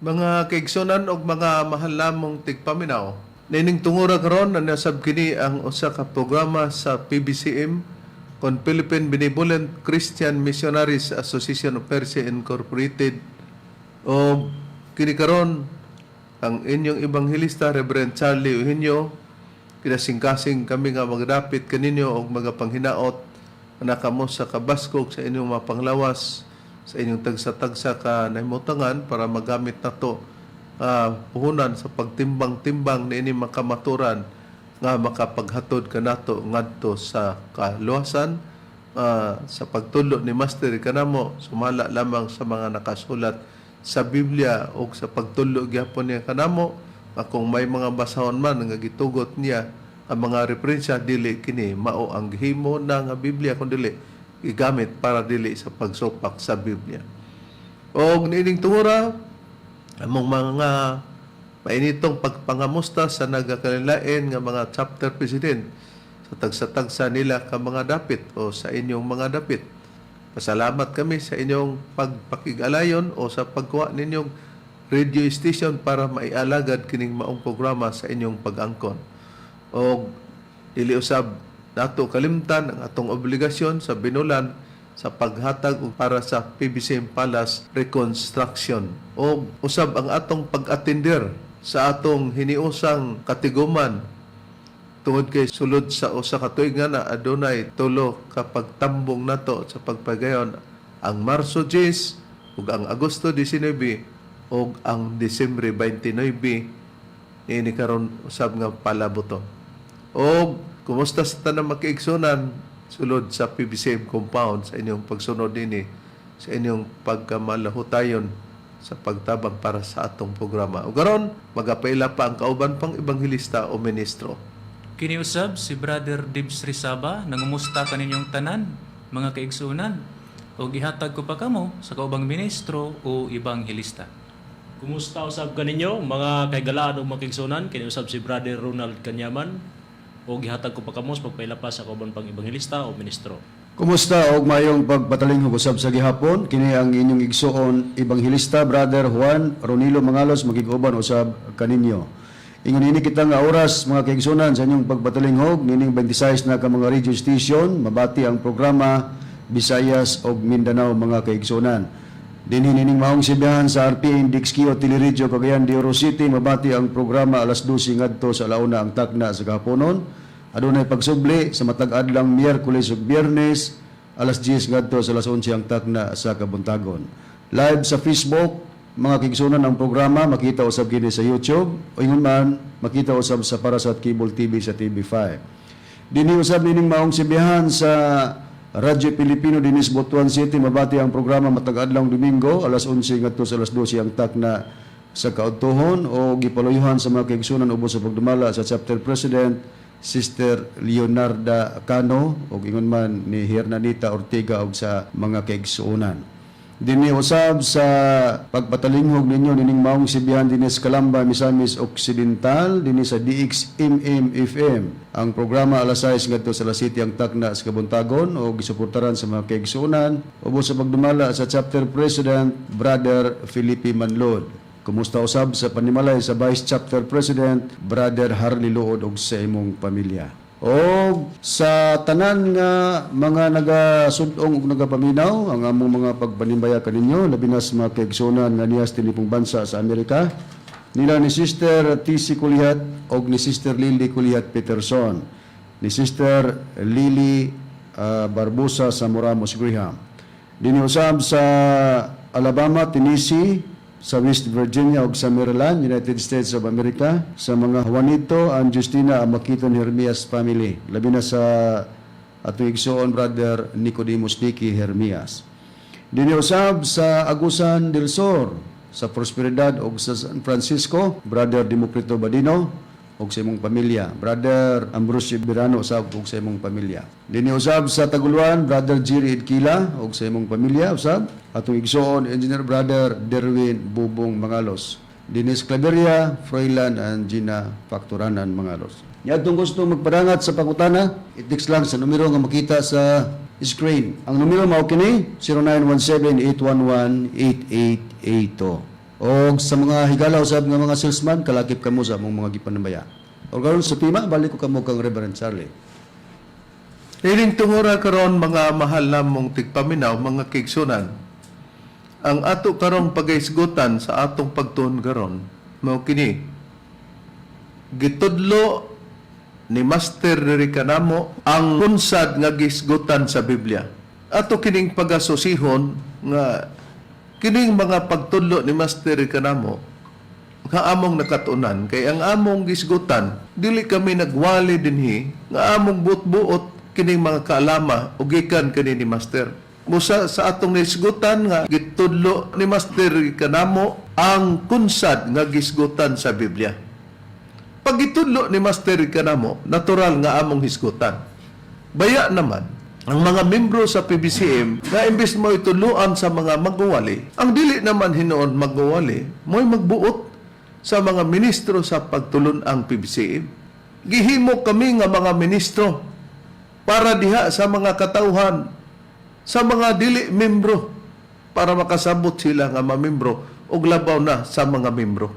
Mga kaigsunan og mga mahal namong tigpaminaw, nining tungura karon nasab kini ang usa ka programa sa PBCM kon Philippine Benevolent Christian Missionaries Association of Persia Incorporated, o kini karon ang inyong ebanghelista, Reverend Charlie Eugenio. Kinasingkasing kami nga magdapit kaninyo og magapanghinaot na kamo sa kabaskog sa inyong mapanglawas, sa inyong tagsa-tagsa ka nahimutangan, para magamit nato puhunan sa pagtimbang-timbang niini makamaturan nga makapaghatod kanato ngadto sa kaluwasan sa pagtudlo ni Master kanamo sumala lamang sa mga nakasulat sa Biblia o sa pagtudlo gyapon niya kanamo, nga kung may mga basahon man nga gitugot niya ang mga referensya, dili kini mao ang gihimo na nga Biblia kun dili gigamit para dili sa pagsupak sa Biblia. Og niining tungura, among mga mainitong pagpangamusta sa nagakalilain nga mga chapter president sa tagsa-tagsa nila ka mga dapit o sa inyong mga dapit. Pasalamat kami sa inyong pagpakig-alayon o sa pagkuha ninyong radio station para maialagad kining maong programa sa inyong pag-angkon. O dili usab nato kalimtan ang atong obligasyon sa binulan sa paghatag og para sa PBCM Palace reconstruction o usab ang atong pag-atender sa atong hiniusang katiguman, tungod kay sulod sa usa ka tuig nga na adunay tulo ka pagtambong nato sa pagpagayon, ang Marso 10 ug ang Agosto 19 ug ang Disyembre 29, niini karon usab nga palabuton. Og kumusta sa tanang makiigsunan sulod sa PBCM compound sa inyong pagsunod dinhi, sa inyong pagkamalahutayon sa pagtabang para sa atong programa. Ug karon magapaila pa ang kauban pang ebanghelista o ministro. Kiniusab si Brother Dibs Rizaba, nangumusta kaninyong tanan, mga kaigsunan, o gihatag ko pa kamo sa kaubang ministro o ebanghelista. Kumusta usab kaninyo mga kaigalaan ug mga kaigsunan? Kini usab si Brother Ronald Kanyaman o gihatag ko pa kamo sa pagpaila pa sa kauban pang ebanghelista o ministro. Kumusta og mayong pagpatalinghog usab sa gihapon. Kini ang inyong igsuon, Ebanghelista Brother Juan Ronilo Mangalos, magig-uban usab kaninyo. Ingon ini kita nga oras, mga kaigsunan, sa inyong pagpatalinghog nining 26 na ka mga radio station mabati ang programa, Visayas ug Mindanao, mga kaigsunan. Dinhi nining maong sibihan sa RPN DXQ Teleradyo Cagayan de Oro City mabati ang programa alas 12 ngadto sa alauna ang takna sa kahaponon. Adunay pagsubli sa matag adlang Miyerkules ug Biyernes, alas 10 ngadto sa alas 11 ang takna sa kabuntagon. Live sa Facebook, mga kaigsunan, ang programa makita usab kini sa YouTube o ingon man makita usab sa Parasat Cable TV sa TV5. Dinhi usab nining maong sibihan sa Radyo Pilipino dinis Butuan City mabati ang programa matag adlaw Domingo, alas 11 ngadto sa alas 12 ang takna sa kaudtohon, o gipaluyuhan sa mga kaigsunan ubos sa pagdumala sa chapter president Sister Leonarda Cano ug ingon man ni Hernanita Ortega og sa mga kaigsuonan. Dinhi usab sa pagpatalinghog ninyo nining maong sibihan dinhi sa Calamba, Misamis Occidental, dinhi sa DXMM FM. Ang programa alas 6 ngadto sa alas 7 ang takna sa kabuntagon o gisuportaran sa mga kaigsuonan ubos sa pagdumala sa chapter president Brother Felipe Manlod. Kumusta usab sa panimalay sa Vice Chapter President Brother Harley Luod ug sa imong pamilya. O sa tanan nga mga nagasud-ong ug nagapaminaw, ang among mga pagpanimbaya kaninyo, labi na sa mga kaigsuonan nga niya sa tinipong bansa sa Amerika, nila ni Sister TC Kulihat og ni Sister Lily Kulihat Peterson, ni Sister Lily Barbosa Samoramos Graham. Dinhi usab sa Alabama, Tennessee, sa West Virginia ug sa Maryland, United States of America, sa mga Juanito and Justina Amakiton Hermias family, labi na sa atong igsuon Brother Nicodemus Niki Hermias. Dinhi usab sa Agusan del Sur, sa Prosperidad ug sa San Francisco, Brother Democrito Badino ug sa imong pamilya. Brother Ambrosio Birano usab ug sa imong pamilya. Dinhi usab sa Taguluan, Brother Jerry Idkila ug sa imong pamilya usab. Atong igsuon Engineer Brother Derwin Bubong Mangalos. Dinis Claveria, Froilan and Gina Facturanan Mangalos. Nya atong gusto magpadangat sa pangutana, i-text lang sa numero nga makita sa screen. Ang numero mao kini, 0917-811-8882. Og sa mga higala usab nga mga salesman, kalakip kamo sa among mga gipanambaya. Og karon sa tema, balik ko kamo kang Reverend Charlie. Ining tungura karon, mga mahal namong tigpaminaw, mga kaigsuonan. Ang ato karong pagaisgutan sa atong pagtuon karon mao kini: gitudlo ni Master diri kanamo ang kunsad nga gisgutan sa Biblia. Ato kining pagasusihon nga kining mga pagtudlo ni Master kanamo nga among nakatunan, kay ang among gisgutan, dili kami nagwali dinhi nga among buot-buot kining mga kaalama o gikan kani ni Master. Busa sa atong nisgutan nga gitudlo ni Master kanamo ang kunsad nga gisgutan sa Biblia. Pag gitudlo ni Master kanamo, natural nga among hisgutan. Baya naman ang mga membro sa PBCM nga imbes mo ituluan sa mga magwali, ang dili naman hinuon magwali, mo'y magbuot sa mga ministro sa pagtulon ang PBCM. Gihimo kami nga mga ministro para diha sa mga katauhan, sa mga dili membro, para makasabot sila nga mamembro og labaw na sa mga membro.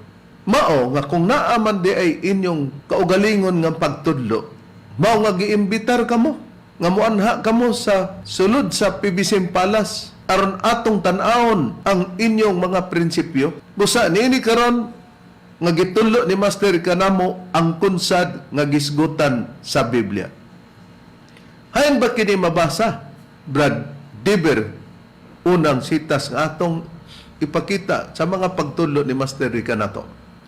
Mao nga kung naa man di ay inyong kaugalingon nga pagtudlo, mao nga giimbitar kamo nga muanha kamo sa sulod sa PBC Palace aron atong tan-awon ang inyong mga prinsipyo. Busa niini karon nga gitudlo ni Master kanamo ang kunsad nga gisgutan sa Biblia. Hain ba kini mabasa, Brad Diber, unang sitas nga atong ipakita sa mga pagtudlo ni Master Rica nato?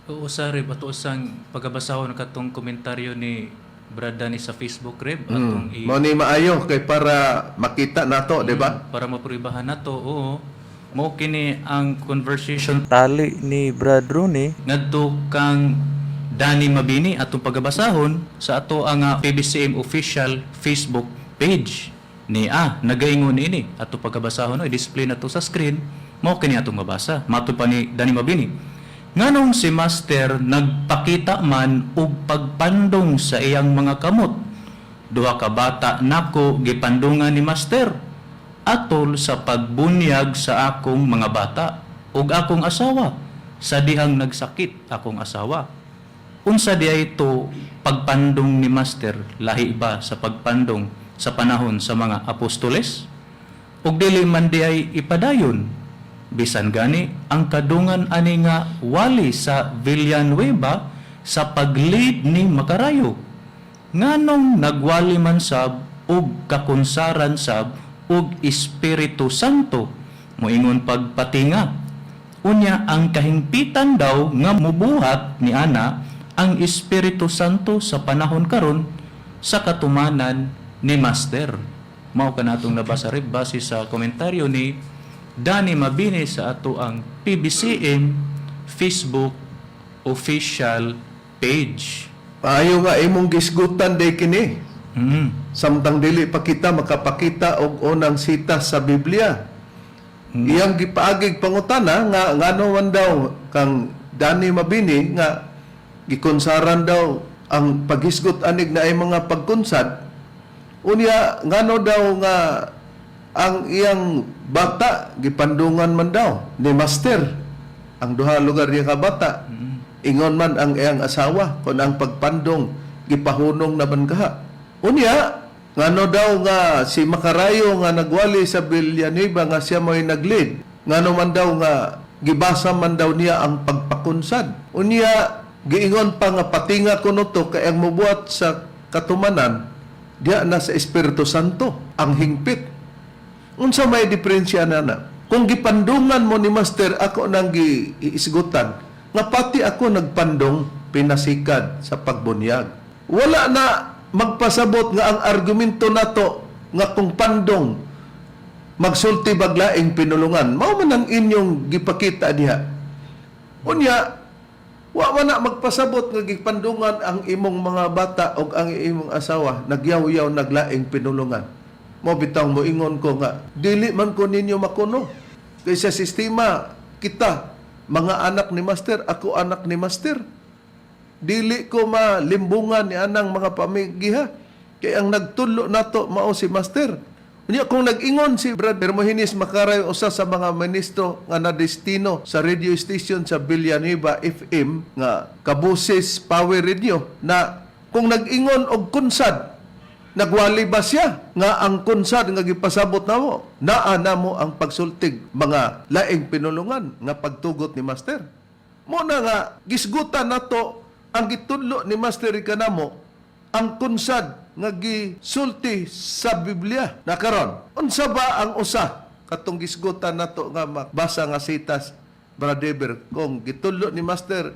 Oo sa Reb, ato usang pagabasahon katong komentaryo ni Brad Danny sa Facebook, Reb, atong i Mao ni maayo kay para makita nato, di ba? Para mapruibahan nato, oo. Mao kini ang conversation tali ni Brad Rooney ngadto kang Danny Mabini, atong pagabasahon sa ato ang PBCM official Facebook page ni nagaingon ini. Ato pagabasahon, no, i-display na to sa screen. Mao kini atong mabasa. Matud pa ni Danny Mabini, nganong si Master nagpakita man og pagpandong sa iyang mga kamot? Duha ka bata nako gipandungan ni Master atol sa pagbunyag sa akong mga bata ug akong asawa sa dihang nagsakit akong asawa. Unsa diay ito pagpandong ni Master? Lahi ba sa pagpandong sa panahon sa mga apostoles? Ug dili man diay ipadayon? Bisan gani ang kadungan ani nga wali sa Villanueva sa pag-lead ni Makarayo. Nganong nagwali man sab ug kakunsaran sab ug Espiritu Santo? Moingon pagpatinga. Unya ang kahingpitan daw nga mubuhat ni ana ang Espiritu Santo sa panahon karon sa katumanan ni Master. Mao kanatong nabasa, Reb, base sa komentaryo ni Danny Mabini sa ato ang PBCM Facebook official page. Maayo nga imong gisgutan day kini. Samtang dili pa kita makapakita og unang sita sa Biblia. Iyang gipaagig pangutana nga ngano man daw kang Danny Mabini nga gikonsaran daw ang paghisgot anig na ay mga pagkunsad. Unya ngano daw nga ang iyang bata gipandungan man daw ni Master ang duha lugar niya ka bata. Ingon man ang iyang asawa kung ang pagpandong gipahunong na man kaha. Unya ngano daw nga si Makarayo nga nagwali sa Villanueva nga siya mo'y naglid, ngano man daw nga gibasa man daw niya ang pagpakunsad? Unya giingon pa nga patinga kuno to kay ang mubuhat sa katumanan diya na sa Espiritu Santo ang hingpit. Unsa may diferensya na na? Kung gipandungan mo ni Master, ako nang giisgutan nga pati ako nagpandong pinasikad sa pagbunyag. Wala na magpasabot nga ang argumento nato nga kung pandong magsulti baglaing pinulungan. Mao man ang inyong gipakita diha. Unya, wa man na magpasabot nga gipandungan ang imong mga bata o ang imong asawa, nagyaw-yaw naglaing pinulungan. Mo bitaw mo ingon ko nga dili man ko ninyo makuno. Kaysa sistema kita mga anak ni Master, ako anak ni Master. Dili ko malimbungan ni anang mga pamigiha. Kay ang nagtulo nato mao si Master. Unya kung nag-ingon si Brad Hermogenes Makaray, usa sa mga ministro nga nadestino sa radio station sa Villanueva FM nga Kabuses Power Radio, na kung nag-ingon og kunsad, nagwali ba siya nga ang kunsad nga gipasabot namo naa namo ang pagsultig mga laing pinulungan nga pagtugot ni Master? Mo na nga gisgutan nato ang gitudlo ni Master kanamo, ang kunsad nga gisulti sa Biblia. Na karon, unsa ba ang usa katong gisgutan nato nga mabasa nga sitas, Brother Eber, kung gitudlo ni Master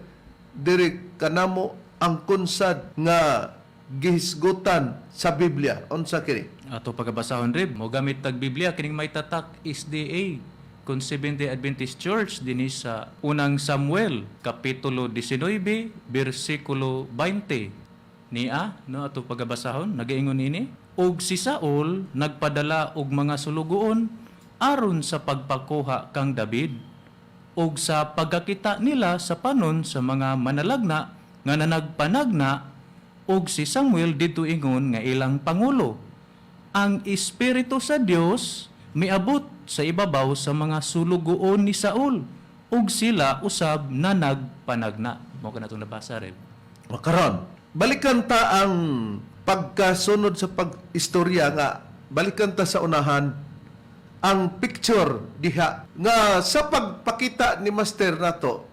diri kanamo ang kunsad nga gihisgutan sa Biblia, unsa kini? Ato pagabasahon, Rib, mo gamit tag Biblia kining may tatak SDA kon Seventh-day Adventist Church dinhi sa Unang Samuel kapitulo 19 bersikulo 20. Nia no ato pagabasahon, nagaingon ini: "Ug si Saul nagpadala og mga sulugoon aron sa pagpakuha kang David, ug sa pagkakita nila sa panon sa mga manalagna nga nanagpanagna ug si Samuel didto ingon nga ilang pangulo, ang espiritu sa Dios miabot sa ibabaw sa mga sulugoon ni Saul ug sila usab nanagpanagna." Mao kana itong nabasa, Rev. O karon, balikan ta ang pagkasunod sa pag-istorya nga balikan ta sa unahan ang picture diha nga sa pagpakita ni Master nato.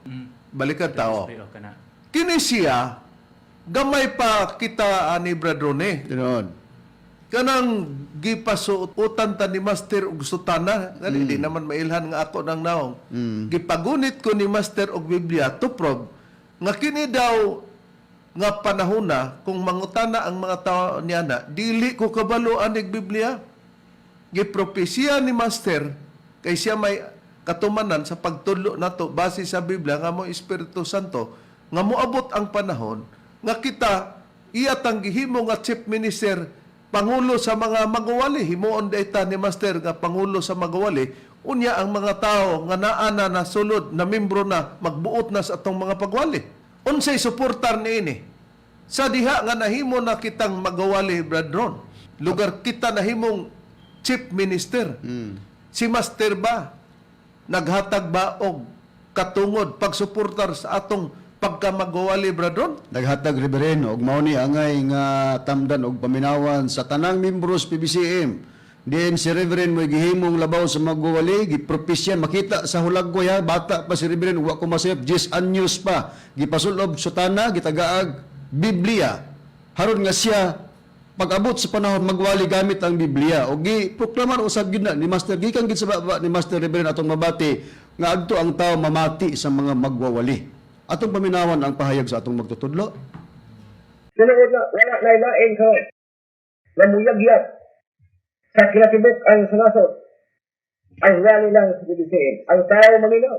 Balikan ta, oh. Pero kana. Kini siya gamay pa kita ani, Brad Rone. Tinuod. Kanang gipasuotan ta ni Master og sutana ngani, di naman mailhan nga ako nang naong gipagunit ko ni Master og Biblia to prove nga kini daw nga panahona kung mangutana ang mga tao niya na dili ko kabalo anig Biblia. Gipropesiya ni Master kay siya may katumanan sa pagtudlo nato base sa Biblia nga mo Espiritu Santo nga moabot ang panahon nga kita iya tang gihimo nga chief minister, pangulo sa mga magwali. Himuon dayta ni Master nga pangulo sa magwali. Unya ang mga tao nga naa na nasulod na membro na magbuot na sa atong mga pagwali. Unsay suportar niini sa diha nga nahimo na kitang magawali, Brad Ron? Lugar kita nahimong chief minister. Si Master ba naghatag ba og katungod pagsuportar sa atong pagkamagawali, Brad Ron? Naghatag, Reverend, og mao ni angay nga tamdan og paminawan sa tanang membros PBCM. Diin si Reverend mo gihimong labaw sa magwawali, gipropisyan makita sa hulagway ha, bata pa si Reverend, wa ko masayop, 10 anyos pa. Gipasulob sutana, gitagaag Biblia. Haron nga siya pag-abot sa panahon magwali gamit ang Biblia o gi proklamar usab gyud na ni Master gikan gid sa baba ni Master Reverend atong mabati nga adto ang tao mamati sa mga magwawali. Atong paminawan ang pahayag sa atong magtutudlo. Tinuod na wala na lain karon na muyagyag sa kinatibuk ang sa nasod. Ang wali lang sa PBCM. Ang tao maminaw.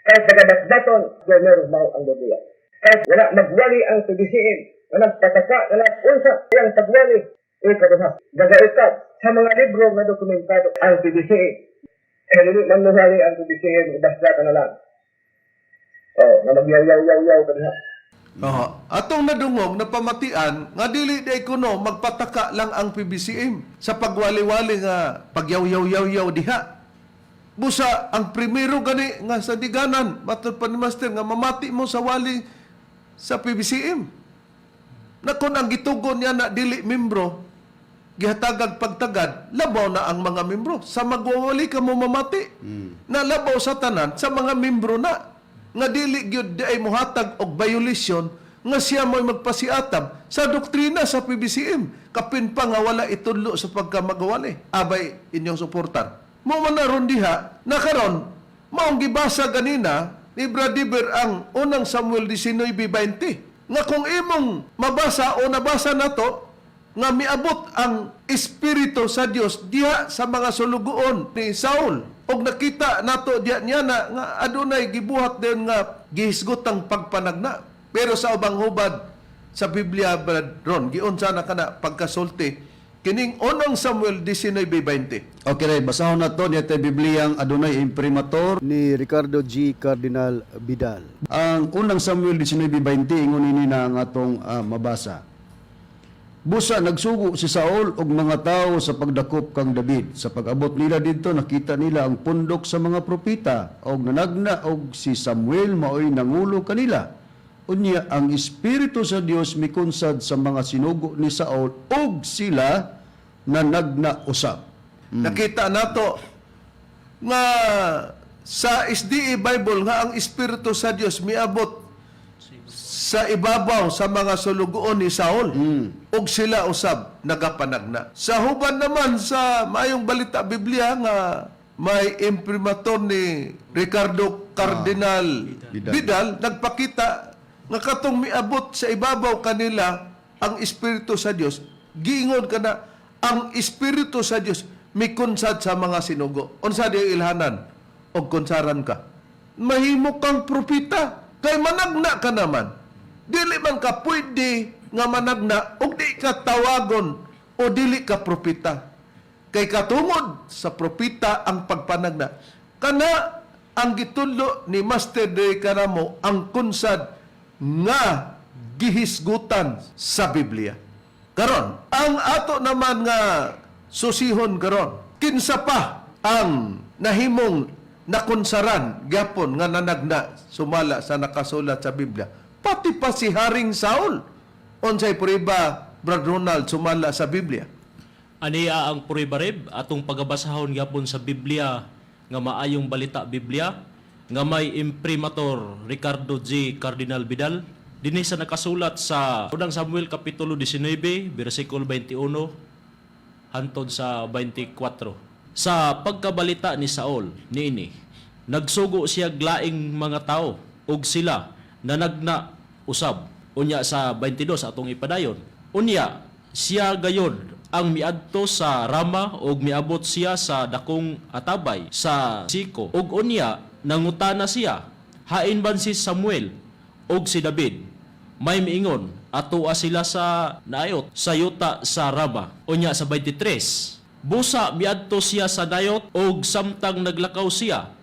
Kahit nagabatbaton, gobyerno mao ang Biblia. Kahit wala magwali ang PBCM, na nagpataka, na nag-unsa, ang pagwali, ikaduha. Gagaitag sa mga libro nga dokumentado ang PBCM. Kaya dili man muhali ang PBCM, ibasda ka na lang. Oh, na magyaw-yaw-yaw-yaw ka diha. Oo. Atong nadungog na pamatian nga dili day kuno magpataka lang ang PBCM sa pagwali-wali nga pagyaw-yaw-yaw-yaw diha. Busa ang primero gani nga sa diganan matud pa ni Master nga mamati mo sa wali sa PBCM. Na kung ang gitugon niya na dili membro, gihatagag pagtagad, labaw na ang mga membro. Sa magwawali ka mo mamati. Na labaw sa tanan, sa mga membro na. Nga dili gyud di ay muhatag og violation nga siya mo'y magpasiatab sa doktrina sa PBCM. Kapin pa nga wala itudlo sa pagkamagawali. Abay inyong suportar. Mo man na ron diha, na karon, maong gibasa ganina ni Brad Diber ang Unang Samuel 19:20. Nga kung imong mabasa o nabasa nato, nga miabot ang espiritu sa Dios diha sa mga sulugoon ni Saul og nakita nato diha niya na nga adunay gibuhat din nga gihisgot ang pagpanagna. Pero sa ubang hubad sa Biblia, Brad Ron, giunsa na kana pagkasulti kining Unang Samuel 19:20? Okay, Ray, basahon na to niya tayo Bibliang adunay imprimatur ni Ricardo G. Cardinal Vidal. Ang Unang Samuel 19:20, ingon ini na ang atong mabasa. Busa nagsugo si Saul og mga tawo sa pagdakop kang David. Sa pag-abot nila didto, nakita nila ang pundok sa mga propeta og nanagna og si Samuel maoy nangulo kanila. Unya ang espiritu sa Dios mikunsad sa mga sinugo ni Saul og sila nanagna usab. Nakita nato nga sa SDA Bible nga ang espiritu sa Dios miabot sa ibabaw sa mga sulugoon ni Saul ug sila usab nagapanagna. Sa huban naman sa Maayong Balita Biblia nga may imprimatur ni Ricardo Cardinal Vidal. Vidal, nagpakita nga katong miabot sa ibabaw kanila ang espiritu sa Dios, giingon kana ang espiritu sa Dios mikunsad sa mga sinugo. Unsa di ilhanan og kunsaran ka? Mahimo kang propeta kay managna ka naman. Dili man ka pwede nga managna og di ka tawagon o dili ka propeta. Kay katungod sa propeta ang pagpanagna. Kana ang gitudlo ni Master De Caramo ang kunsad nga gihisgutan sa Biblia. Karon, ang ato naman nga susihon karon, kinsa pa ang nahimong nakunsaran gyapon nga nanagna sumala sa nakasulat sa Biblia? Pati pa si Haring Saul. Unsay prueba, Brad Ronald, sumala sa Biblia? Aniya ang puribarib atong pagabasahon gyapon sa Biblia nga Maayong Balita Biblia nga may imprimatur Ricardo G. Cardinal Vidal, dinhi sa nakasulat sa Unang Samuel kapitulo 19 bersikulo 21 hantod sa 24. Sa pagkabalita ni Saul niini, nagsugo siya laing mga tao ug sila nanagna usab. Unya sa 22 atong ipadayon. Unya siya gayod ang miadto sa Rama ug miabot siya sa dakong atabay sa Siko. Ug unya nangutana siya, "Hain ban si Samuel ug si David?" May miingon, "Atoa sila sa Nayot sa yuta sa Rama." Unya sa 23, busa miadto siya sa Nayot ug samtang naglakaw siya,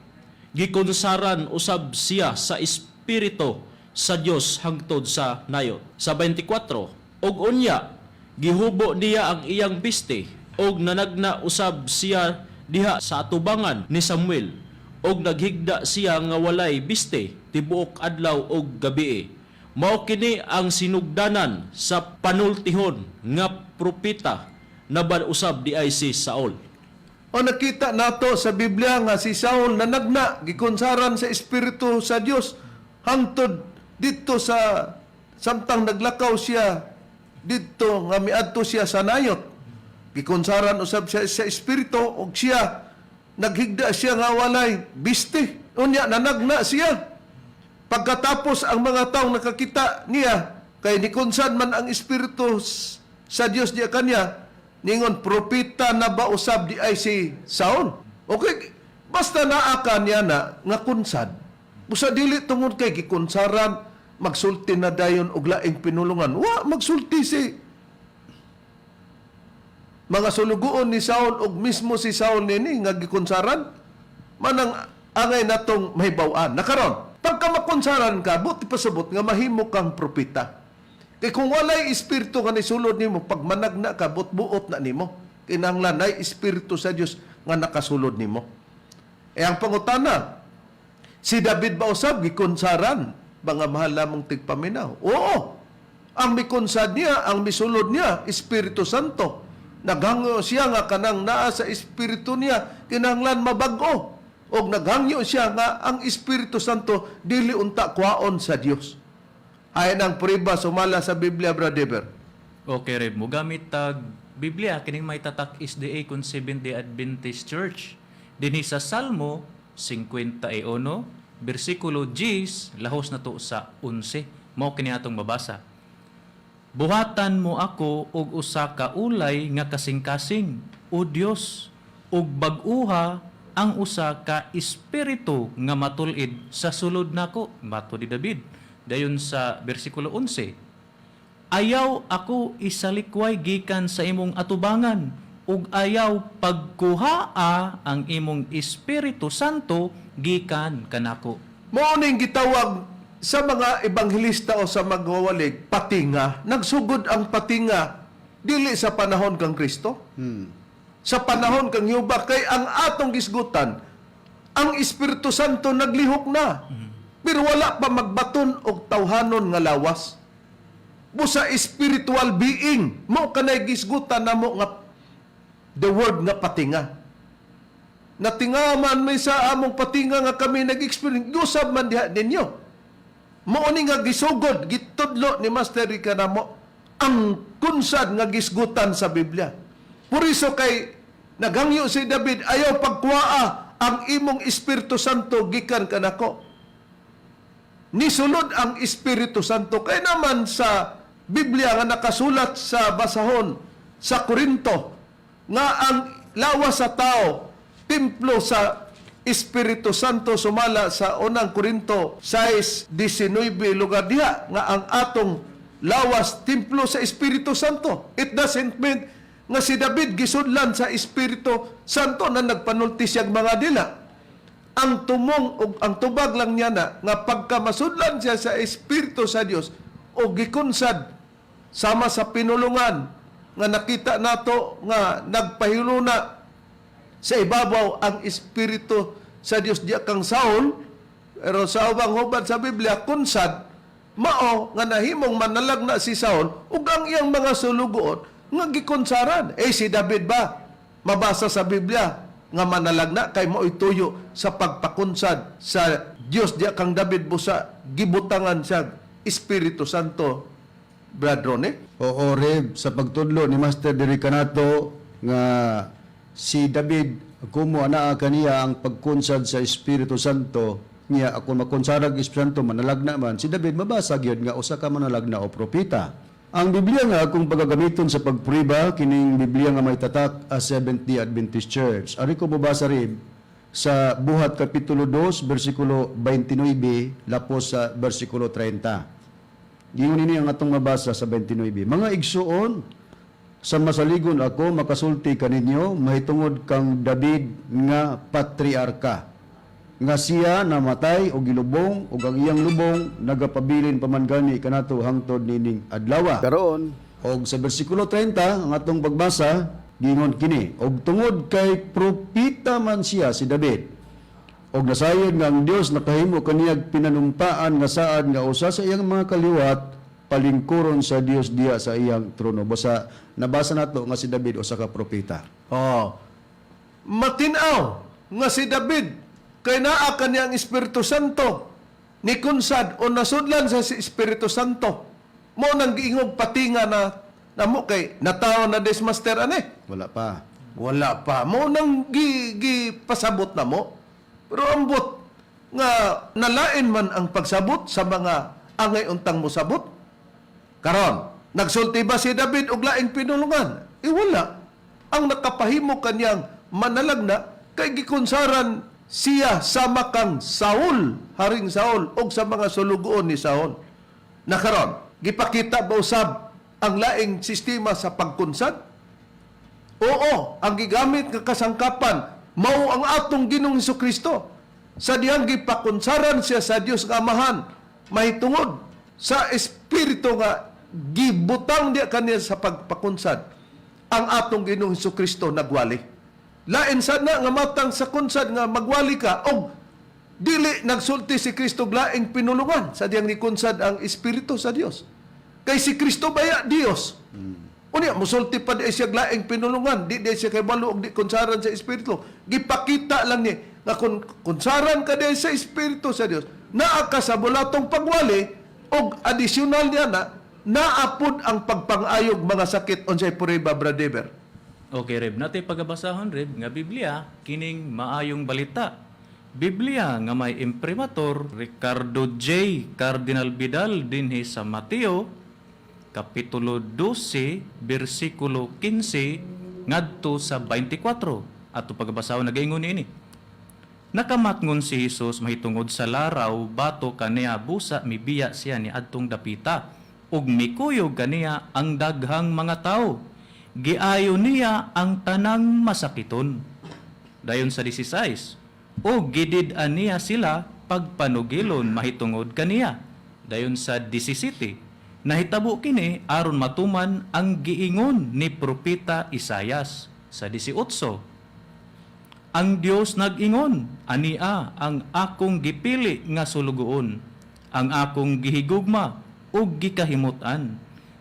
gikonsaran usab siya sa espiritu sa Dios hangtod sa Nayot. Sa 24, ug unya gihubo niya ang iyang biste ug nanagna usab siya diha sa atubangan ni Samuel ug naghigda siya nga walay biste tibuok adlaw ug gabii. Mao kini ang sinugdanan sa panultihon nga propeta na usab di ay si Saul. O nakita nato sa Biblia nga si Saul nanagna, gikonsaran sa espiritu sa Dios hangtod didto sa samtang naglakaw siya didto nga miadto siya sa Nayot. Gikonsaran usab siya sa espiritu og siya naghigda siya nga walay biste. Unya nanagna siya. Pagkatapos ang mga taong nakakita niya, kay nikonsan man ang espiritu sa Dios diya kanya, ningon, "Propeta na ba usab di ay si Saul?" Okay, basta naa ka niya na nga kunsad. Usa dili tungod kay gikunsaran magsulti na dayon og laing pinulungan. Wa magsulti si mga sulugoon ni Saul og mismo si Saul nini nga gikunsaran manang angay natong mahibaw-an. Nakaron, pagka makunsaran ka, buti pasabot nga mahimo kang propeta. Kay kung walay espiritu nga nisulod nimo, pag managna ka, buot-buot na nimo. Kinahanglan nay espiritu sa Dios nga nakasulod nimo. E ang pangutana, si David ba usab gikunsaran, mga mahal lamang tigpaminaw? Oo. Ang mikunsad niya, ang misulod niya, Espiritu Santo. Naghangyo siya nga kanang naa sa espiritu niya, kinahanglan mabag-o. Og naghangyo siya nga ang Espiritu Santo dili unta kwaon sa Dios. Ay nang prueba sumala sa Biblia, Brother Dever. Okay, Reb. Mogamit tag Biblia kining may tatak SDA kun Seventh-day Adventist Church. Dinhi sa Salmo 51 bersikulo 10 lahos na to sa 11. Mao kini atong mabasa. "Buhatan mo ako og usa ka ulay nga kasing-kasing, o Dios, ug bag-uha ang usa ka espiritu nga matul-id sa sulod nako," mato ni David. Dayon sa bersikulo 11, "Ayaw ako isalikway gikan sa imong atubangan ug ayaw pagkuhaa ang imong Espiritu Santo gikan kanako." Mao ning gitawag sa mga ebanghelista o sa magwawalig, patinga. Nagsugod ang patinga. Dili sa panahon kang Kristo. Sa panahon kang Yuba kay ang atong gisgutan, ang Espiritu Santo naglihok na. Pero wala pa magbaton og tawhanon nga lawas. Busa spiritual being mo kanay gisgutan namo nga the word nga patinga. Natinga man may sa among patinga nga kami nag-experience, gusab man diha ninyo. Mao ni nga gisugod, gitudlo ni Master Rica namo ang kunsad nga gisgutan sa Biblia. Puriso kay nagangyo si David, ayaw pagkuaa ang imong Espiritu Santo gikan kanako. Nisulod ang Espiritu Santo kay naman sa Biblia nga nakasulat sa basahon sa Korinto nga ang lawas sa tao templo sa Espiritu Santo sumala sa unang Korinto 6:19 lugar diha nga ang atong lawas templo sa Espiritu Santo. It doesn't mean nga si David gisudlan sa Espiritu Santo na nagpanulti siyang mga dila. Ang tumong og ang tubag lang niya na nga pagka masudlan siya sa Espiritu sa Dios o gikunsad sama sa pinulungan nga nakita nato nga nagpahiluna sa ibabaw ang Espiritu sa Dios diya kang Saul, pero sa ubang hubad sa Biblia kunsad mao nga nahimong manalag na si Saul ug ang iyang mga sulugoon nga gikunsaran. Eh si David ba mabasa sa Biblia nga manalag na kay mao'y tuyo sa pagpakunsad sa Dios diya kang David busa gibutangan siya Espiritu Santo, Brad Ronnie? Oo, Reb, sa pagtudlo ni Master diri kanato nga si David kumo anaa kaniya ang pagkunsad sa Espiritu Santo niya ako makonsarag Espiritu Santo manalagna man si David, mabasa gyud nga usa ka manalagna o propeta. Ang Biblia nga akong pagagamiton sa pagpriba kining Biblia nga may tatak a Seventh-day Adventist Church. Ari ko mobasa, Reb, sa Buhat kapitulo 2 bersikulo 29 lapos sa bersikulo 30. Giingon ini ang atong mabasa sa 29. Mga igsuon, sa masaligon ako makasulti kaninyo mahitungod kang David nga patriarka nga siya namatay og gilubong ug ang iyang lubong nagapabilin pa man gani kanato hangtod nining adlaw. Karon og sa bersikulo 30 ang atong pagbasa, giingon kini, og tungod kay propeta man siya si David og nasayod nga ang Dios nakahimo kaniyag pinanumpaan nga saad nga usa sa iyang mga kaliwat palingkuron sa Dios diya sa iyang trono. Basta nabasa nato nga si David usa ka propeta. Oh. Matinaw nga si David kay naa kaniya ang Espiritu Santo ni kunsad o nasudlan sa si Espiritu Santo. Mo nang giingog patinga na namo kay natawo na des master ane. Wala pa. Wala pa. Mo nang gi, gi pasabot na mo. Pero ambot nga nalain man ang pagsabot sa mga angay untang mosabot. Karon, nagsulti ba si David og laing pinulungan? Eh wala. Ang nakapahimo kaniyang manalagna kay gikunsaran siya sama kang Saul, Haring Saul, og sa mga sulugoon ni Saul. Na karon, gipakita ba usab ang laing sistema sa pagkunsad? Oo, ang gigamit nga kasangkapan mao ang atong Ginoong Kristo. Sa diyang gipakunsaran siya sa Dios nga Amahan mahitungod sa espiritu nga gibutang diya kaniya sa pagpakunsad, ang atong Ginoong Kristo nagwali. Lain sad na nga matang sa kunsad nga magwali ka og dili nagsulti si Kristo og laing pinulungan sa diyang nikunsad ang espiritu sa Dios. Kay si Kristo baya Dios. Unya musulti pa di siya laing pinulungan, di di siya kay balo og di kunsaran sa espiritu. Gipakita lang ni nga kun kunsaran ka di sa espiritu sa Dios, naa ka sa bulatong pagwali og additional niya na naapod ang pagpangayog mga sakit. Unsay prueba, Brother? Okay, Reb. Natay pagabasahon, Reb, nga Biblia, kining maayong balita. Biblia nga may imprimatur Ricardo J. Cardinal Vidal dinhi sa Mateo, Kapitulo 12, versikulo 15, ngadto sa 24. Ato pagabasahon, nagaingon niini. Nakamatngon si Hesus mahitungod sa laraw batok kaniya busa mibiya siya ni adtong dapita ug mikuyog kaniya ang daghang mga tawo. Giayo niya ang tanang masakiton. Dayon sa 16, ug gidid-an niya sila pagpanugilon mahitungod kaniya. Dayon sa 17, Nahitabo kini aron matuman ang giingon ni propeta Isayas sa 18. Ang Dios nag-ingon, "Ania ang akong gipili nga sulugoon, ang akong gihigugma ug gikahimut-an.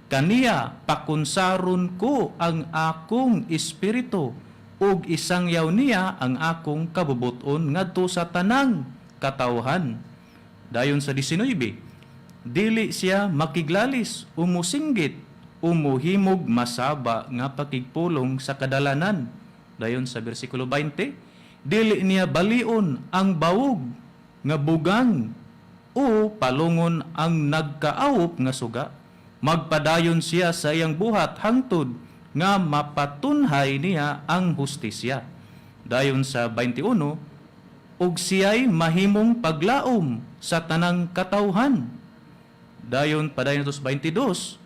Kaniya pakunsaron ko ang akong espiritu ug isangyaw niya ang akong kabubuton ngadto sa tanang katawhan." Dayon sa 19, dili siya makiglalis o musinggit o muhimog masaba nga pakigpulong sa kadalanan. Dayon sa bersikulo 20, dili niya balion ang bawog nga bugang o palungon ang nagkaawop nga suga. Magpadayon siya sa iyang buhat hangtod nga mapatunhay niya ang hustisya. Dayon sa 21, ug siya'y mahimong paglaom sa tanang katawhan. Dayon padayon sa 22,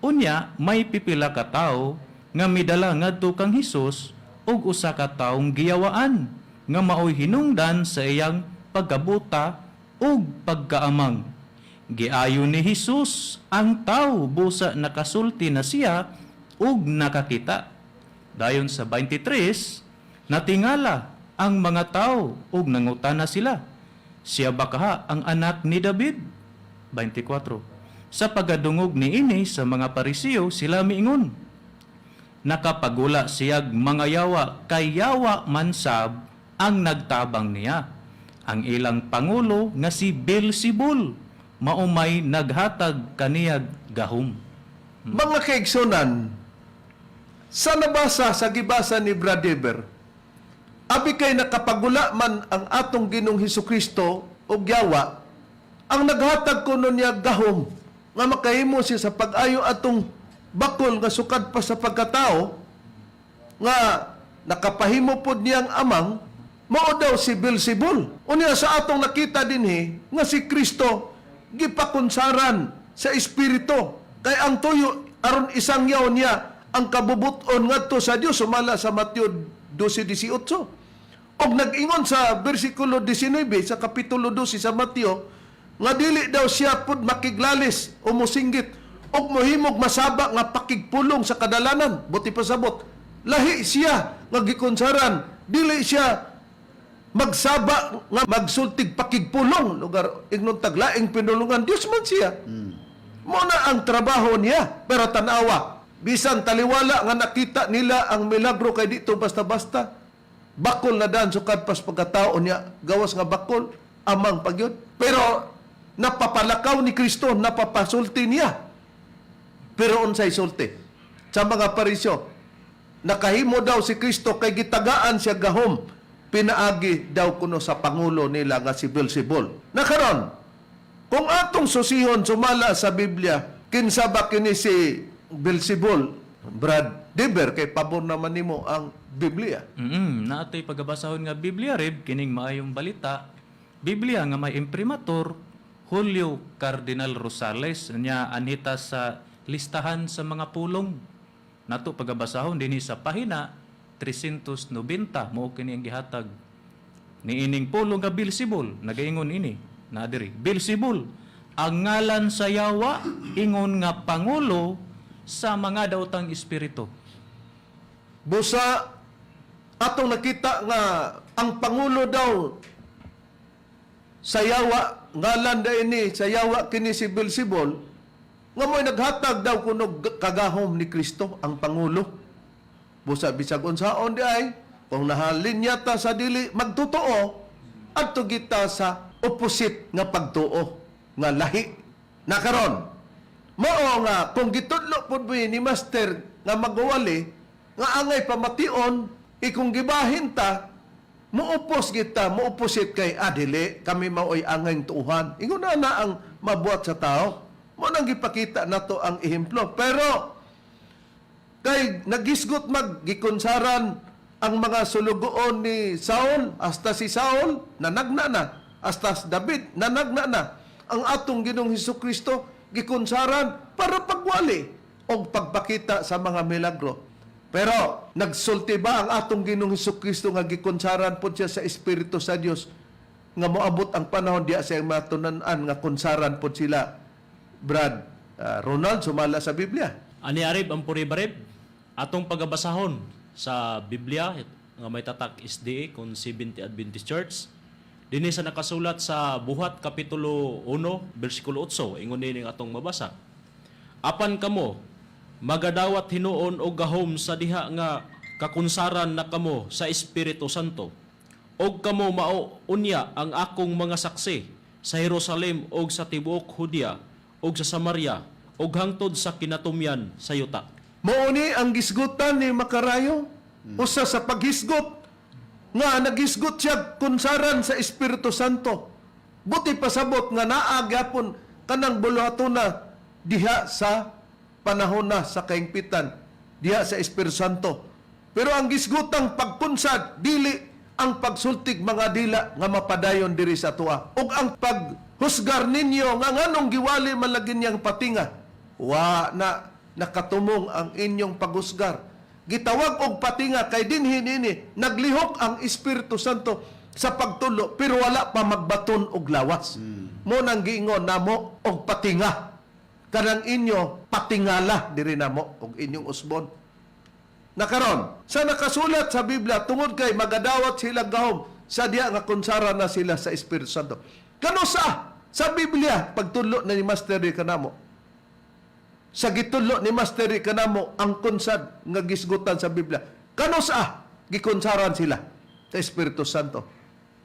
unya may pipila ka tawo nga midala ngadto kang Hesus og usa ka taong giyawaan nga maoy hinungdan sa iyang pagkabuta ug pagkaamang. Giayo ni Hesus ang tawo busa nakasulti na siya ug nakakita. Dayon sa 23, natingala ang mga tao ug nangutana sila, "Siya ba kaha ang anak ni David?" 24. Sa pagadungog niini sa mga Pariseo, sila miingon, "Nakapagula siyag mga yawa kay yawa man sab ang nagtabang niya." Ang ilang pangulo nga si Beelzebul mao may naghatag kaniyag gahom. Mga kaigsunan, sa nabasa sa gibasa ni Brad Eber, abi kay nakapagula man ang atong Ginoong Hesukristo og yawa, ang naghatag kuno niya gahom nga makahimo siya sa pag-ayo atong bakol nga sukad pa sa pagkatao nga nakapahimo pod niyang amang mao daw si Beelzebul. Unya sa atong nakita dinhi nga si Kristo gipakunsaran sa espiritu kay ang tuyo aron isangyaw niya ang kabubuton ngadto sa Dios sumala sa Mateo 12:18. Og nag-ingon sa bersikulo 19 sa kapitulo 12 sa Mateo nga dili daw siya pud makiglalis o musinggit og mohimog masaba nga pakigpulong sa kadalanan. Buot pasabot, lahi siya nga gikunsaran, dili siya magsaba nga magsultig pakigpulong, lugar ingnon taglaing pinulungan, Dios man siya. Mo na ang trabaho niya. Pero tanawa, bisan taliwala nga nakita nila ang milagro, kay dito basta-basta bakol na daan sukad pas pagkatao niya, gawas nga bakol, amang pagyud, pero napapalakaw ni Kristo, napapasulti niya. Pero unsay sulti sa mga Pariseo? Nakahimo daw si Kristo kay gitagaan siya gahom pinaagi daw kuno sa pangulo nila nga si Beelzebul. Nakaron, kung atong susihon sumala sa Biblia, kinsa ba kini si Beelzebul, Brad Deber, kay pabor naman nimo ang Biblia? Naatoy pagabasahon nga Biblia rib kining Maayong Balita Biblia nga may imprimatur Julio Cardinal Rosales, nya anhita sa listahan sa mga pulong. Nato pagabasahon dinhi sa pahina 390, mao kini ang gihatag niining pulong nga Beelzebul. Nagaingon ini na diri, Beelzebul, ang ngalan sa yawa, ingon nga pangulo sa mga daotang espiritu. Busa atong nakita nga ang pangulo daw sa yawa, ngalan da ini sa yawa kini si Beelzebul nga mo'y naghatag daw kuno kagahom ni Kristo ang pangulo. Busa bisag unsaon di ay kung nahalin yata sa dili magtotoo, adto kita sa opposite nga pagtuo nga lahi. Nakaron, mao nga kung gitudlo pud ni master nga magwali nga angay pamation ikong gibahin ta, muupos kita, muuposit kay adili kami maoy angay tuuhan. Ingon na na ang mabuhat sa tao. Mo nang gipakita nato ang ehemplo, pero kay nagisgot maggikunsaran ang mga sulugoon ni Saul, hasta si Saul nanagna na, hasta si David nanagna na. Ang atong Ginoong Hesus Kristo gikunsaran para pagwali o pagpakita sa mga milagro. Pero nagsulti ba ang atong Ginoong Hesus Kristo nga gikunsaran pod siya sa Espiritu sa Dios nga moabot ang panahon diya sa iyang matunan-an nga kunsaran pod sila, Brad Ronald, sumala sa Biblia. Ani Arib ang Puribarib, atong pagabasahon sa Biblia nga may tatak SDA kon Seventh Adventist Church. Dinhi sa nakasulat sa Buhat kapitulo 1 bersikulo 8, ingon nining atong mabasa. Apan kamo magadawat hinuon og gahom sa diha nga kakunsaran na kamo sa Espiritu Santo. Og kamo mao unya ang akong mga saksi sa Jerusalem og sa tibuok Judea og sa Samaria og hangtod sa kinatumyan sa yuta. Mao ni ang gisgutan ni Makarayo. Usa sa paghisgot nga naghisgot siya kunsaran sa Espiritu Santo. Buti pasabot nga naa gyapon kanang buluhatuna diha sa panahon na sa kaingpitan diha sa Espiritu Santo. Pero ang gisgutang pagkunsad dili ang pagsultig mga dila nga mapadayon diri sa atoa. Ug ang paghusgar ninyo nga nganong giwali man lagi niyang patinga. Wa na nakatumong ang inyong paghusgar. Gitawag og patinga kay dinhi nini naglihok ang Espiritu Santo sa pagtulo pero wala pa magbaton og lawas. Mo nang giingon namo og patinga. Kanang inyo patingala diri namo og inyong usbon. Nakaron, sa nakasulat sa Biblia tungod kay magadawat sila gahom sa diha nga kunsara na sila sa Espiritu Santo. Kano sa Biblia pagtulo na ni Master di kanamo. Sa gitulo ni Master di kanamo ang kunsad nga gisgutan sa Biblia. Kano sa gikunsaran sila sa Espiritu Santo.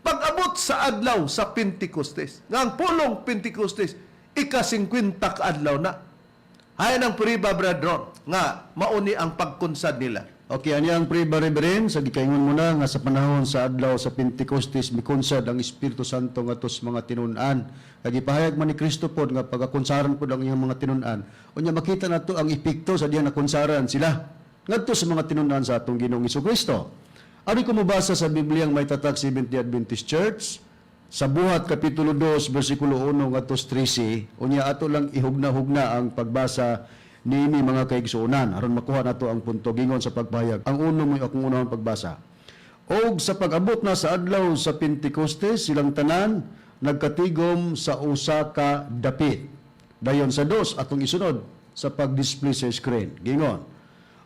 Pag-abot sa adlaw sa Pentecostes, nga ang pulong Pentecostes, ika-50 ka adlaw na. Hay ng puriba, Brad Ron, nga mauni ang pagkunsad nila. Okay, ani ang pre-bariberin sa gikaingon mo na nga sa panahon sa adlaw sa Pentecostes mikunsad ang Espiritu Santo ngadto sa mga tinun-an. Kag gipahayag man ni Kristo pod nga pagakunsaran pod ang iyang mga tinun-an. Unya makita nato ang epekto sa diyang nakunsaran sila ngadto sa mga tinun-an sa atong Ginoong Kristo. Ari ko mobasa sa Biblia ang may tatak Seventh-day Adventist Church sa Buhat kapitulo 2 bersikulo 1 ngadto sa 13. Unya ato lang ihugna-hugna ang pagbasa niini, mga kaigsuonan, aron makuha nato ang punto gingon sa pagpahayag. Ang uno mo akong unahon pagbasa. Og sa pag-abot na sa adlaw sa Pentecostes, silang tanan nagkatigom sa usa ka dapit. Dayon sa dos atong isunod sa pag-display sa screen. Gingon.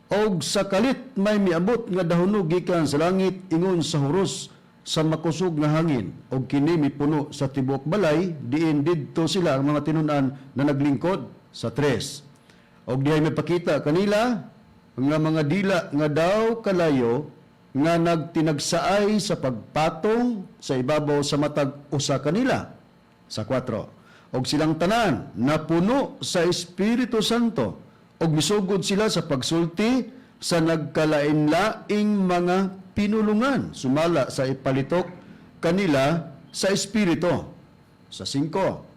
Og sa kalit may miabot nga dahunog gikan sa langit ingon sa huros sa makusog nga hangin, og kini mipuno sa tibuok balay diin didto sila ang mga tinun-an na naglingkod. Sa tres. Og dihay mipakita kanila nga mga dila nga daw kalayo nga nagtinagsaay sa pagpatong sa ibabaw sa matag usa kanila. Sa 4. Og silang tanan napuno sa Espiritu Santo og misugod sila sa pagsulti sa nagkalain-laing mga pinulungan sumala sa ipalitok kanila sa Espiritu. Sa 5.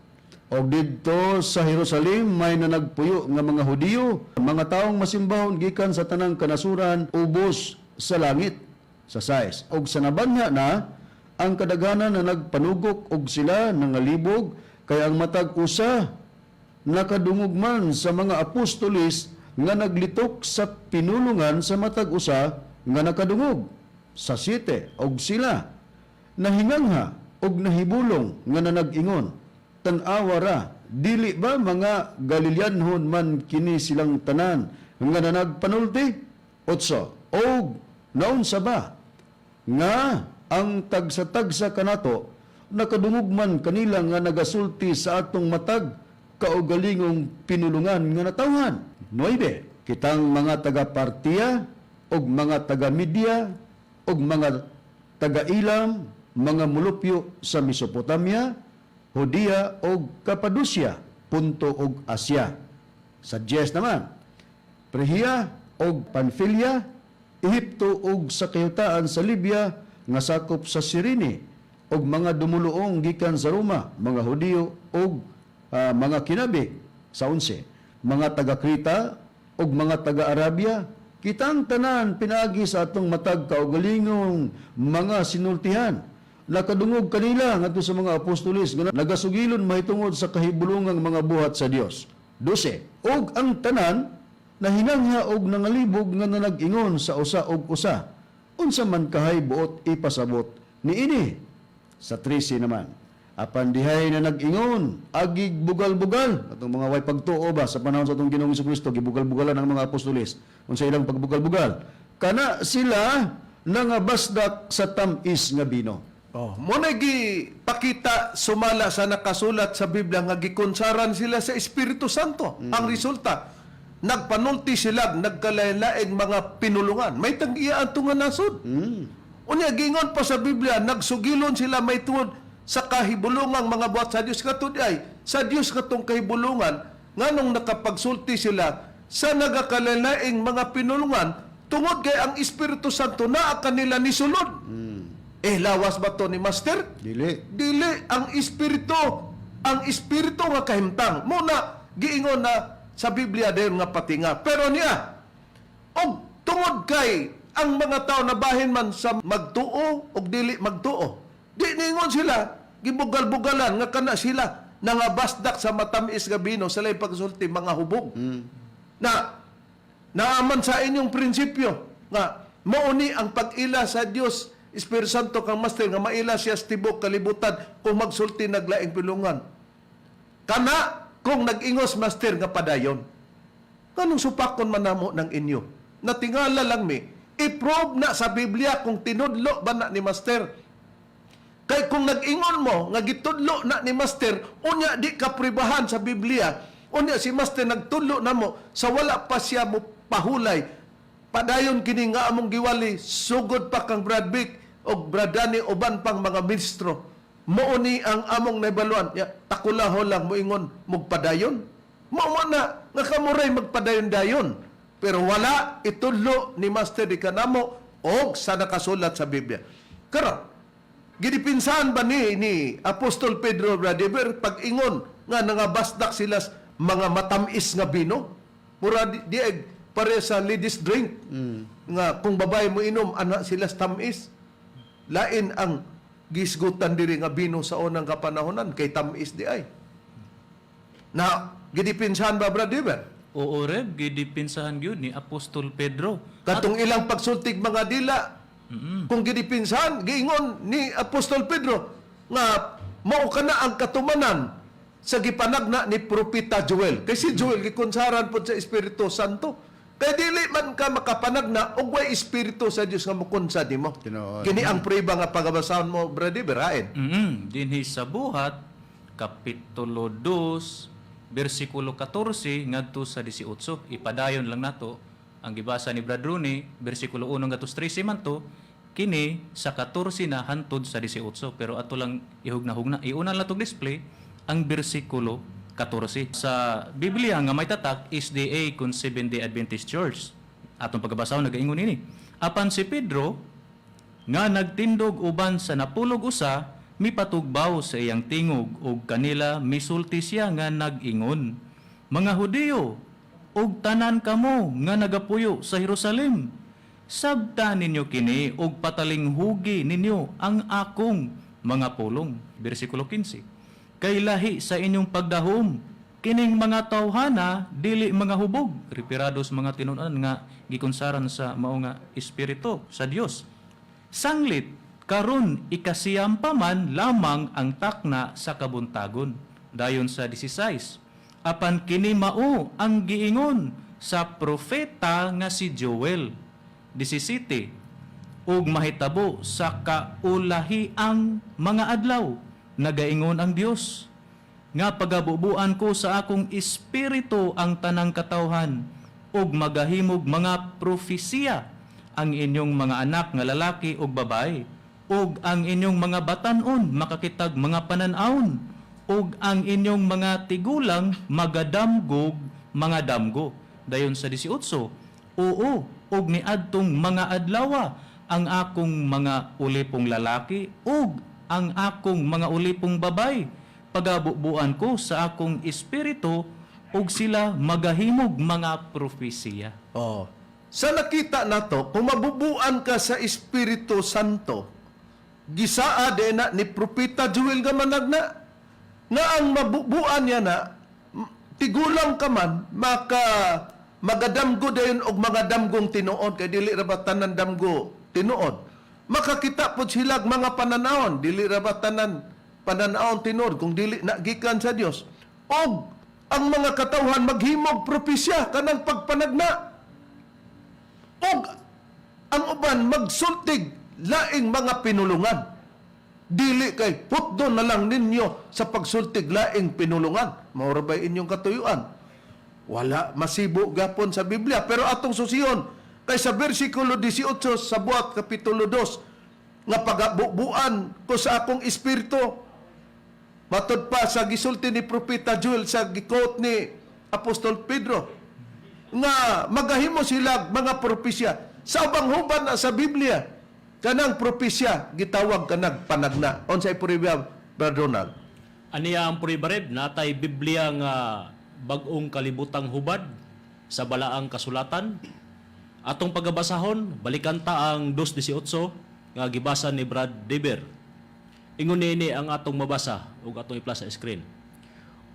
Og didto sa Jerusalem may nanagpuyo nga mga Hudiyo, mga taong masimbahon gikan sa tanang kanasuran ubos sa langit. Sa 6. Og sa nabanha na ang kadaghanan na nagpanugok og sila nangalibog kay ang matag usa nakadungog man sa mga apostolis nga naglitok sa pinulungan sa matag usa nga nakadungog. Sa 7. Og sila nahingangha og nahibulong nga nanag-ingon, "Tan-awa ra, dili ba mga Galileanhon man kini silang tanan nga nanagpanulti?" 8. Og naunsa ba nga ang tagsa-tagsa kanato nakadungog man kanila nga nagasulti sa atong matag kaugalingong pinulungan nga natawhan? 9. Kitang mga taga-Partia og mga taga-Media og mga taga-Ilam, mga mulupyo sa Mesopotamia, Judea og Capadocia, Punto og Asia. Sa 10 naman, Prihia og Panfilia, Ehipto og sa kahiyutaan sa Libya nga sakop sa Sirene, og mga dumuluong gikan sa Roma, mga Hudiyo og mga kinabi. Sa 11, mga taga-Creta og mga taga-Arabia, kitang tanan pinaagi sa atong matag kaugalingong mga sinultihan nakadungog kanila ngadto sa mga apostoles nga nagasugilon mahitungod sa kahibulungang mga buhat sa Dios. 12. Og ang tanan nahinangha og nangalibog nga nanag-ingon sa usa og usa, "Unsa man kahay buot ipasabot niini?" Sa 13 naman. Apan dihay na nag-ingon, agig bugal-bugal. Atong mga way pagtuo ba sa panahon sa atong Ginoong Kristo, gibugal-bugalan ang mga apostoles. Unsa ilang pagbugal-bugal? Kana sila nangabasdak sa tam-is nga bino. Oh, mo na pakita sumala sa nakasulat sa Biblia nga gikonsaran sila sa Espiritu Santo. Ang resulta, nagpanulti sila, nagkalain-laing mga pinulungan. May tag-iya ato nga nasod. Unya gingon pa sa Biblia, nagsugilon sila may tuod sa kahibulungang mga buhat sa Dios katud ay sa Dios katong kahibulungan, nganong nakapagsulti sila sa nagakalain mga pinulungan tungod kay ang Espiritu Santo naa kanila nisulod. Eh, lawas ba to ni Master? Dili. Dili ang espiritu, ang espiritu nga kahimtang. Muna giingon na sa Biblia dayon nga patinga. Pero niya, og tungod kay ang mga tao na bahin man sa magtuo og dili magtuo. Di ningon sila, gibugal-bugalan nga kana sila nangabasdak sa matamis nga bino sa lay pagsulti mga hubog. Na naaman sa inyong prinsipyo nga mauni ang pag-ila sa Dios Espiritu Santo kang Master nga maila siya sa tibok kalibutan kung magsulti naglaing pilungan. Kana kung nag-ingos, Master, nga padayon. Kanong supakon man namo ng inyo? Natingala lang mi. I-prove na sa Biblia kung tinudlo ba na ni Master. Kay kung nag-ingon mo nga gitudlo na ni Master, unya di ka pribahan sa Biblia, unya si Master nagtudlo na mo sa wala pa siya mo pahulay. Padayon kini nga among giwali sugod pa kang Brad Vic og Brad Danny, uban pang mga ministro. Mao ni ang among naibaluan. Ya, takulaho lang moingon mugpadayon. Mao man na nga kamuray magpadayon-dayon. Pero wala itudlo ni Master di kanamo og sa nakasulat sa Biblia. Karon, gidipinsahan ba ni Apostol Pedro, brother, pag-ingon nga nangabasdak sila mga matamis nga bino? Mura di ay pare sa ladies drink nga kung babae mo inom ana sila sa tamis. Lain ang gisgutan diri nga bino sa unang kapanahonan kay tamis di ay. Na gidipinsahan ba, brother? Oo, Reb, gidipinsahan gyud ni Apostol Pedro. Katong ilang pagsultig mga dila, kung gidipinsahan, giingon ni Apostol Pedro nga mao kana ang katumanan sa gipanagna ni Propeta Joel. Kay si Joel gikonsaran pod sa Espiritu Santo. Kay dili man ka makapanagna og way Espiritu sa Dios nga mokonsa nimo. Tinuod. Kini ang prueba nga pagabasahon mo, brother, berain. Dinhi sa Buhat kapitulo 2 bersikulo 14 ngadto sa 18. Ipadayon lang nato ang gibasa ni Brad Rooney, bersikulo 1 ngadto sa 13 man to, kini sa 14 na hantod sa 18, pero ato lang ihugna-hugna. Iuna lang tog display ang bersikulo 14 sa Biblia nga may tatak SDA kun Seventh Day Adventist Church. Atong pagabasahon, nagaingon ini: Apan si Pedro nga nagtindog uban sa napulog usa mipatugbaw sa iyang tingog ug kanila misulti siya nga nag-ingon, "Mga Hudiyo ug tanan kamo nga nagapuyo sa Jerusalem, sabta ninyo kini ug patalinghugi ninyo ang akong mga pulong." Bersikulo 15: "Kay lahi sa inyong pagdahom kining mga tawhana dili mga hubog." Referado sa mga tinunan nga gikonsaran sa mao nga espiritu sa Dios. "Sanglit karon ikasiyam pa man lamang ang takna sa kabuntagon." Dayon sa 16: "Apan kini mao ang giingon sa propeta nga si Joel." 17: "Ug mahitabo sa kaulahi ang mga adlaw, nagaingon ang Dios, nga pagabubuan ko sa akong espiritu ang tanang katawhan ug magahimog mga propesiya ang inyong mga anak nga lalaki ug babae, ug ang inyong mga batan-on makakitag mga panan-awon, ug ang inyong mga tigulang magadamgog mga damgo." Dayon sa 18: "Oo, ug niadtong mga adlawa ang akong mga ulipong lalaki ug ang akong mga ulipong babay pagabubuan ko sa akong espiritu ug sila magahimog mga propesiya." Oh. Sa nakita nato, kung mabubuan ka sa Espiritu Santo, gisaa din na ni Propeta Joel nga managna, nga ang mabubuan niya na, tigulang ka man, maka magadamgo dayon og mga damgong tinuod, kay dili ra ba tanan damgo tinuod. Makakita pod sila og mga pananawon, dili ra ba tanan Pananawon tinuod kung dili na gikan sa Dios. Og ang mga katawhan maghimog propesya kanang pagpanagna. Og ang uban magsultig laing mga pinulungan. Dili kay putdo na lang ninyo sa pagsultig laing pinulungan. Mao ra ba'y inyong katuyuan? Wala masibo gapon sa Biblia, pero atong susiyon kay sa bersikulo 18 sa Buhat kapitulo 2 nga pagabubuan ko sa akong espiritu, matod pa sa gisulti ni Propeta Joel sa gikot ni Apostol Pedro nga magahimo sila mga propesya sa ubang huban na sa Biblia. Kanang propesya gitawag kanang panagna. Unsay puribya, Brother Donald? Aniya ang Puribareb, natay Biblia nga Bag-ong Kalibutang Hubad sa Balaang Kasulatan. Atong pagabasahon, balikan ta ang 2.18 nga gibasa ni Brad Deber. Ingon niini ang atong mabasa ug atong i-plus sa screen.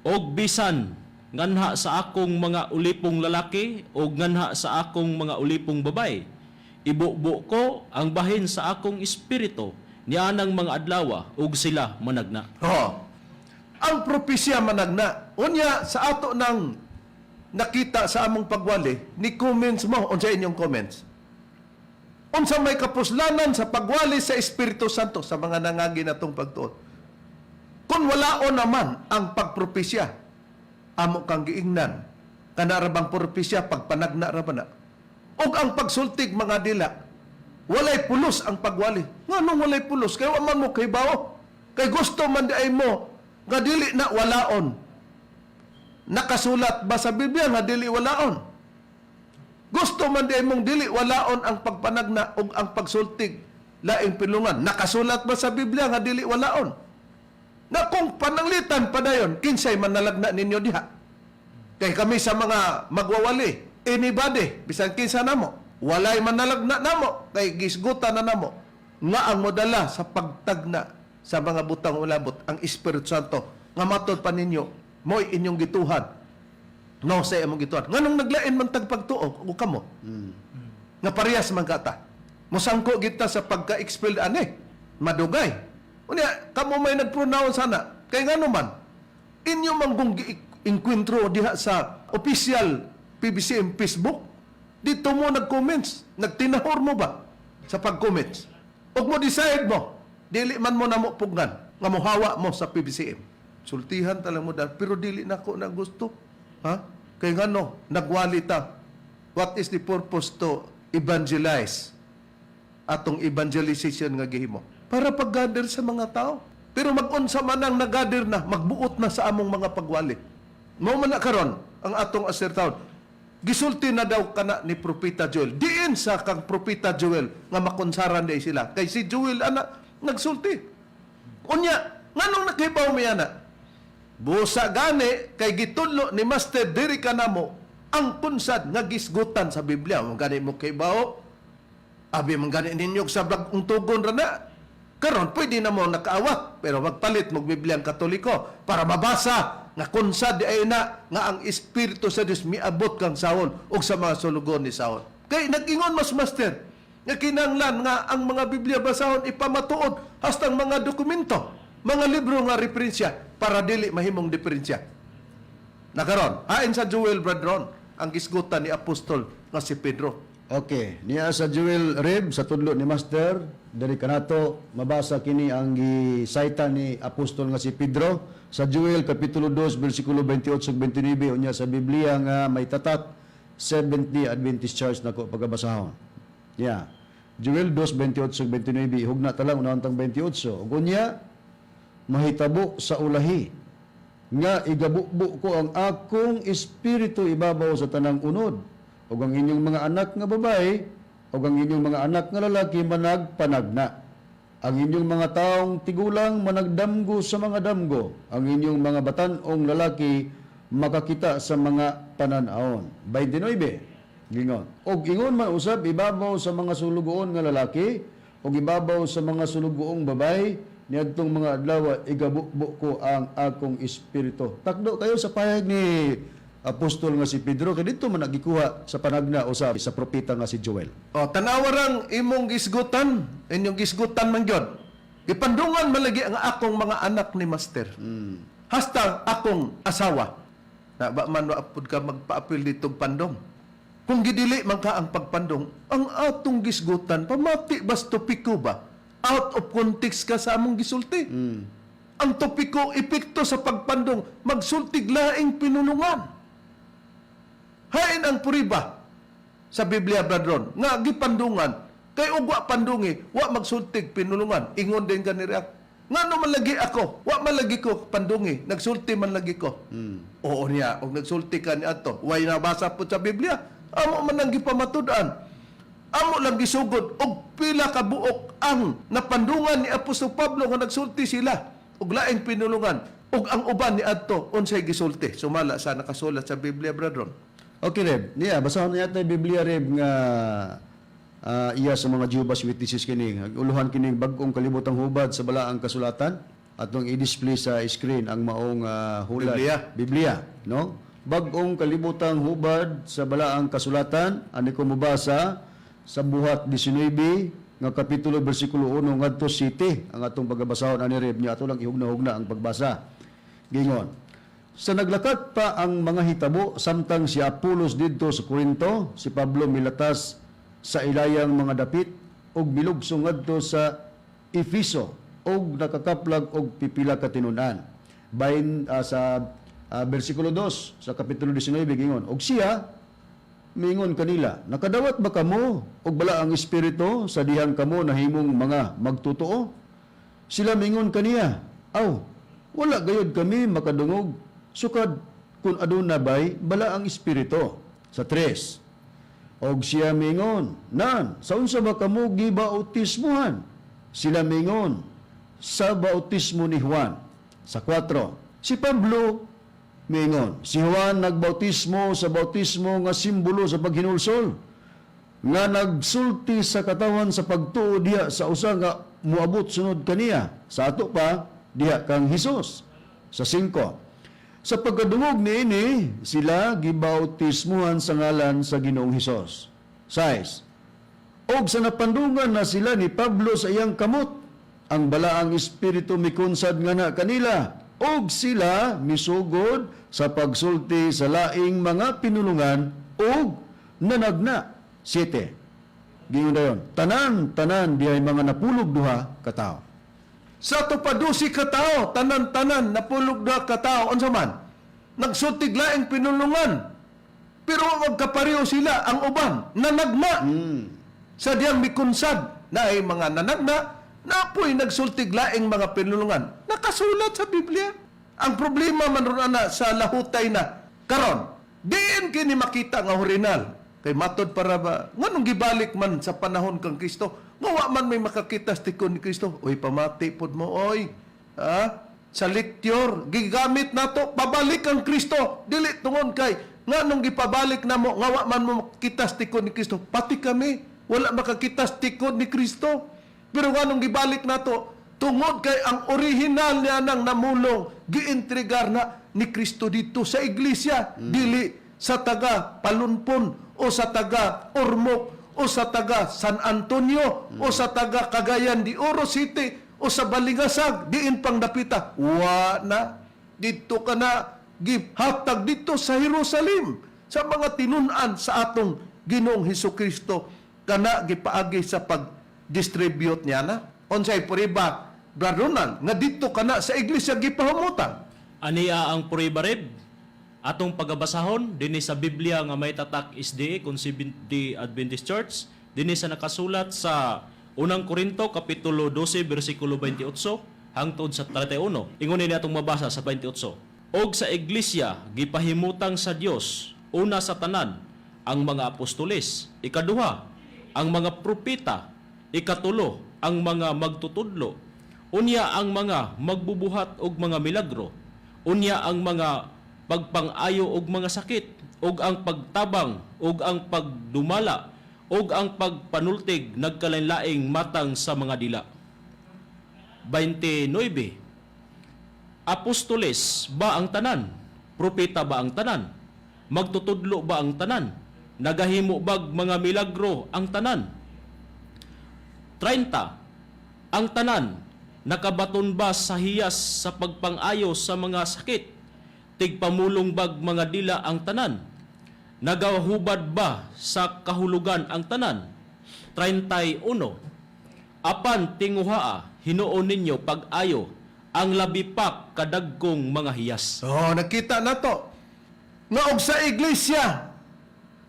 Og bisan nganha sa akong mga ulipong lalaki og nganha sa akong mga ulipong babay, ibubo ko ang bahin sa akong espiritu nianang mga adlawa ug sila managna. Oh. Ang propesya managna. Unya sa ato nang nakita sa among pagwali, ni comments mo, unsa inyong comments? Unsa may kapuslanan sa pagwali sa Espiritu Santo sa mga nangagi natong pagtuon? Kung wala o naman ang pagpropesya, amo kang giingnan. Kana ra bang propesya, pagpanagna ra ba na? Og ang pagsultig mga dila, walay pulos ang pagwali. Nganong walay pulos? Kay wa man mo kay bao. Kay gusto man di ay mo nga dili na walaon. Nakasulat ba sa Biblia nga dili walaon? Gusto man di ay mong dili walaon ang pagpanagna ug ang pagsultig laing pilungan. Nakasulat ba sa Biblia nga dili walaon? Na kung pananglitan padayon, kinsay manalagna ninyo diha? Kay kami sa mga magwawali, anybody, bisan kinsa namo, walay manalagna namo, kay gisgutan na namo, nga ang modala sa pagtagna sa mga butang ulabot, ang Espiritu Santo, nga matod pa ninyo, mo'y inyong gituhan. No, sa imong gituhan. Nganong naglain man tagpagtuo, o kamo? Nga parehas man kata. Musangko kita sa pagka-expelled ane, madugay. Unya, kamo may nag-pronounce sana. Kay ngano man, inyo man kung gi-inkwentro diha sa official PBCM Facebook, dito mo nag-comments, nagtinahor mo ba sa pag-comments? Og mo decide mo, dili man mo namo pugnan, nga mohawa mo sa PBCM. Sultihan talang mo dahil, pero dili nako na gusto. Ha? Kay ngano, nagwali ta. What is the purpose to evangelize? Atong evangelization nga gihimo para pag-gather sa mga tao. Pero mag-unsa man ang nag-gather na, magbuot na sa among mga pagwali. Mao man na karon ang atong asertahon. Gisulti na daw kana ni Propeta Joel. Diin sa kang Propeta Joel nga makonsaran day sila. Kay si Joel ana nagsulti. Unya, nganong nakibaw mi ana? Busa gani kay gitudlo ni Master diri kanamo ang punsad nga gisgutan sa Biblia. Mo gani mo kay bao. Abi man gani ninyo sa bag-ong tugon ra na. Karon pwede na mo nakaawat pero magpalit mo Biblia ang Katoliko para mabasa nga kunsad di ay na nga ang espiritu sa Dios miabot kang Saul ug sa mga sulugon ni Saul. Kay nag-ingon mas master nga kinahanglan nga ang mga Biblia basahon ipamatuod hastang mga dokumento, mga libro nga referensya para dili mahimong diferensya. Nakaron, ayon sa Joel, Bradron, ang gisgutan ni apostol nga si Pedro. Okay, niya sa Jewel Rib sa tudlo ni Master diri kanato mabasa kini ang gisayta ni apostol nga si Pedro sa Joel kapitulo 2 bersikulo 28 ug 29, unya sa Biblia nga may tatak Seventh-day Adventist Church nako pagabasahon. Yeah. Joel 2:28 ug 29, hugna ta lang unahon tang 28. Ug unya mahitabo sa ulahi nga igabubo ko ang akong espiritu ibabaw sa tanang unod ug ang inyong mga anak nga babae ug ang inyong mga anak nga lalaki managpanagna, ang inyong mga taong tigulang managdamgo sa mga damgo, ang inyong mga batan-ong lalaki makakita sa mga panan-awon. 29. Gingon. Og ingon man usab ibabaw sa mga sulugoon nga lalaki ug ibabaw sa mga sulugoong babae niadtong mga adlaw, igabubo ko ang akong espiritu. Takdo kayo sa pahayag ni apostol nga si Pedro kay didto man nagikuha sa panagna usab sa propeta nga si Joel. O, tanawa rang imong gisgutan, inyong gisgutan man gyud. Gipandungan malagi ang akong mga anak ni Master. Hasta akong asawa. Na ba man wa pud ka magpaapil ditong pandong. Kung gidili man ka ang pagpandong, ang atong gisgutan pamati bas topiko ba? Out of context ka sa among gisulti. Ang topiko epekto sa pagpandong magsultig laing pinulungan. Hain ang puriba sa Biblia, Bradron, nga gipandungan kay ug wa pandungi wa magsultig pinulungan. Ingon din ka ni React, ngano man lagi ako, wa man lagi ko pandungi, nagsulti man lagi ko. Oo niya, og nagsulti ka ni ato, way nabasa po sa Biblia. Amo man ang gipamatud-an, amo lang gisugod og pila ka buok ang napandungan ni Apostol Pablo nga nagsulti sila og laing pinulungan, ug ang uban ni adto unsay gisulti sumala sa nakasulat sa Biblia, Bradron. Okay, Reb. Niya, basahon niya ito Biblia, Reb, nga iya sa mga Jehovah's Witnesses kini. Uluhan kining Bag-ong Kalibotang Hubad sa Balaang Kasulatan. Atong i-display sa screen ang maong hulat. Biblia. Biblia, no? Bag-ong Kalibotang Hubad sa Balaang Kasulatan. Ani ko mobasa sa Buhat 19 nga kapitulo bersikulo 1 ngadto 7 ang atong pagabasahon ani, Reb, niya ato lang ihugna-hugna ang pagbasa. Gingon. Sa naglakat pa ang mga hitabo samtang si Apolos didto sa Corinto, si Pablo milatas sa ilayang mga dapit ug milugso ngadto sa Efeso ug nakakaplag og pipila ka tinun-an. Bahin sa bersikulo 2 sa kapitulo 19, gingon, og siya mingon kanila, "Nakadawat ba kamo og Balaang Espiritu sa dihang kamo nahimong mga magtotoo?" Sila mingon kaniya, "Aw, wala gayod kami makadungog sukad kung aduna bay Balaang Espiritu." Sa 3. Og siya mingon, "Nan, sa unsa ba kamo gibautismuhan?" Sila mingon, "Sa bautismo ni Juan." Sa 4. Si Pablo mingon, "Si Juan nagbautismo sa bautismo nga simbolo sa paghinulsol, nga nagsulti sa katawan sa pagtuo diha sa usa nga muabot sunod kaniya, sa ato pa diha kang Hesus." Sa 5. Sa pagkadungog niini, sila gibautismuhan sa ngalan sa Ginoong Hesus. 6. Og sa napandungan na sila ni Pablo sa iyang kamot, ang Balaang Espiritu mikunsad nga na kanila, og sila misugod sa pagsulti sa laing mga pinulungan og nanagna. 7. Gingon dayon, tanan tanan dihay mga 92 ka tawo. Sa tupadusi ka tao, tanan-tanan, 92 ka tao, unsa man? Nagsultig laing pinulungan. Pero magkapareho sila ang uban, nanagna. Sa diyang mikunsad na ay mga nanagna, napoy nagsultig laing mga pinulungan. Nakasulat sa Biblia. Ang problema man ron ana sa lahutay na karon, diin kini makita nga original. Kay matod para ba, nganong gibalik man sa panahon kang Kristo, nga wa man may makakita sa tikon ni Kristo. Oy, pamati pod mo, oy. Ha? Sa lecture, gigamit nato, pabalik ang Kristo. Dili tungon kay, nganong gipabalik namo, nga wa man mo makita sa tikon ni Kristo. Pati kami, wala makakita sa tikon ni Kristo. Pero nganong gibalik nato, tungod kay ang original niya nang namulong, giintrigar na ni Kristo dito sa iglesia, dili sa taga Palunpon o sa taga Ormoc o sa taga San Antonio o sa taga Cagayan de Oro City o sa Balingasag, diin pang dapita. Wa na dito ka na gihatag dito sa Jerusalem sa mga tinun-an sa atong Ginoong Hesus Kristo, kana gipaagi sa pag-distribute niya na. Unsay puriba, Brad Ronald, nga dito kana sa iglesia gipahumutan? Ania ang puriba, Reb. Atong pagabasahon dinhi sa Biblia nga may tatak SDA kung Seventh-day Adventist Church, dinhi sa nakasulat sa Unang Korinto kapitulo 12 bersikulo 28 hangtod sa 31. Ingon ni atong mabasa sa 28. Og sa iglesia gipahimutang sa Dios una sa tanan ang mga apostoles, ikaduha ang mga propeta, ikatulo ang mga magtutudlo, unya ang mga magbubuhat og mga milagro, unya ang mga pagpang-ayo og mga sakit, ug ang pagtabang, ug ang pagdumala, ug ang pagpanultig nagkalain-laing matang sa mga dila. 29. Apostoles ba ang tanan? Propeta ba ang tanan? Magtutudlo ba ang tanan? Nagahimo bag mga milagro ang tanan? 30. Ang tanan Nakabaton ba sa hiyas sa pagpangayo sa mga sakit? Tigpamulong bag mga dila ang tanan? Nagahubad ba sa kahulugan ang tanan? 31. Apan tinguhaa, hinuon ninyo pag-ayo ang labi pa kadagkong mga hiyas. So, nakita na to. Nga og sa iglesia,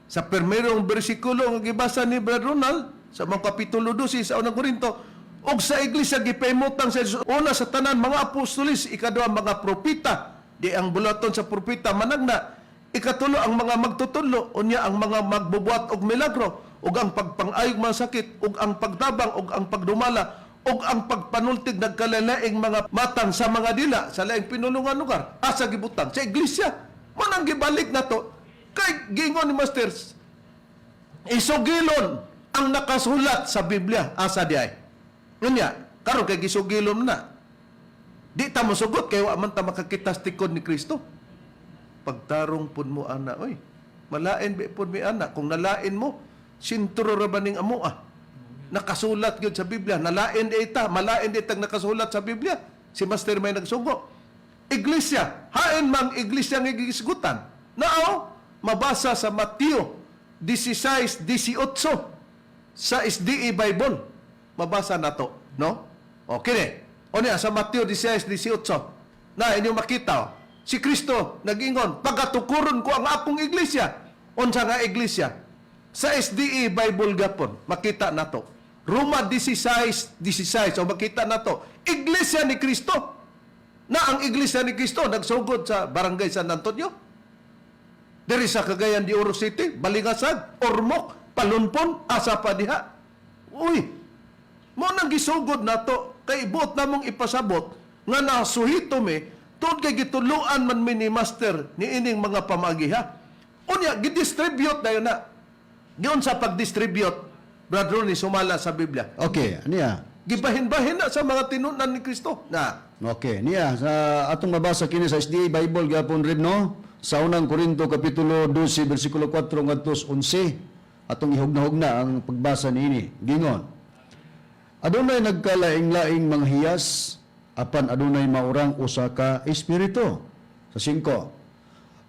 sa permerong bersikulo nga gibasa ni Brad Ronald, sa mga kapitulo 12 sa unang Korinto, og sa iglesia gipaimutang sa Jesus, una sa tanan mga apostolis, ikaduha mga propeta, di ang bulaton sa propeta managna, ikatulo ang mga magtutudlo, unya ang mga magbubuhat og milagro, ug ang pagpangayog mga sakit, ug ang pagtabang, ug ang pagdumala, ug ang pagpanultig nagkalalaing mga matang sa mga dila sa laing pinulungan lugar asa gibutang sa iglesia. Mo nang gibalik na to kay gingon ni Masters, isugilon ang nakasulat sa Biblia. Asa di ay unya karon kay gisugilon na, di ta mosugot kay wa man ta makakita sa tikod ni Kristo. Pagtarong pud mo ana, oy, malain bi pud mi ana. Kung nalain mo, sintro ra ba ning amo ah. Nakasulat gyud sa Biblia, nalain di ta, malain di tag nakasulat sa Biblia. Si Master may nagsugo iglesia, hain mang iglesia nga gigisgutan nao, mabasa sa Mateo 16:18 sa SDE Bible. Mabasa nato, no? Okay ne. O niya, sa Mateo 16:18 na inyo makita, oh. Si Kristo nag-ingon, "Pagatukuron ko ang akong iglesia." Unsa nga iglesia? Sa SDE Bible gapon makita nato. Roma 16:16 o makita nato iglesia ni Kristo. Na ang iglesia ni Kristo nagsugod sa barangay San Antonio diri sa Cagayan de Oro City, Balingasag, Ormoc, Palunpon, asa pa diha. Uy, mo nang gisugod nato kay buot namong ipasabot nga nasuhito mi tuod kay gituluan man mi ni Master ni ining mga pamagiha. Unya gidistribute dayon na. Giun sa pagdistribute, Brad Ronnie, sumala sa Biblia? Okay, niya. Gibahin-bahin na sa mga tinunan ni Kristo na. Okay, niya sa atong mabasa kini sa SDA Bible gyapon rin, no, sa unang Korinto kapitulo 12 bersikulo 4 ngadto 11, atong ihugna-hugna ang pagbasa niini. Gingon: "Adunay nagkalaing-laing mga hiyas apan adunay maurang usa ka espiritu." Sa 5,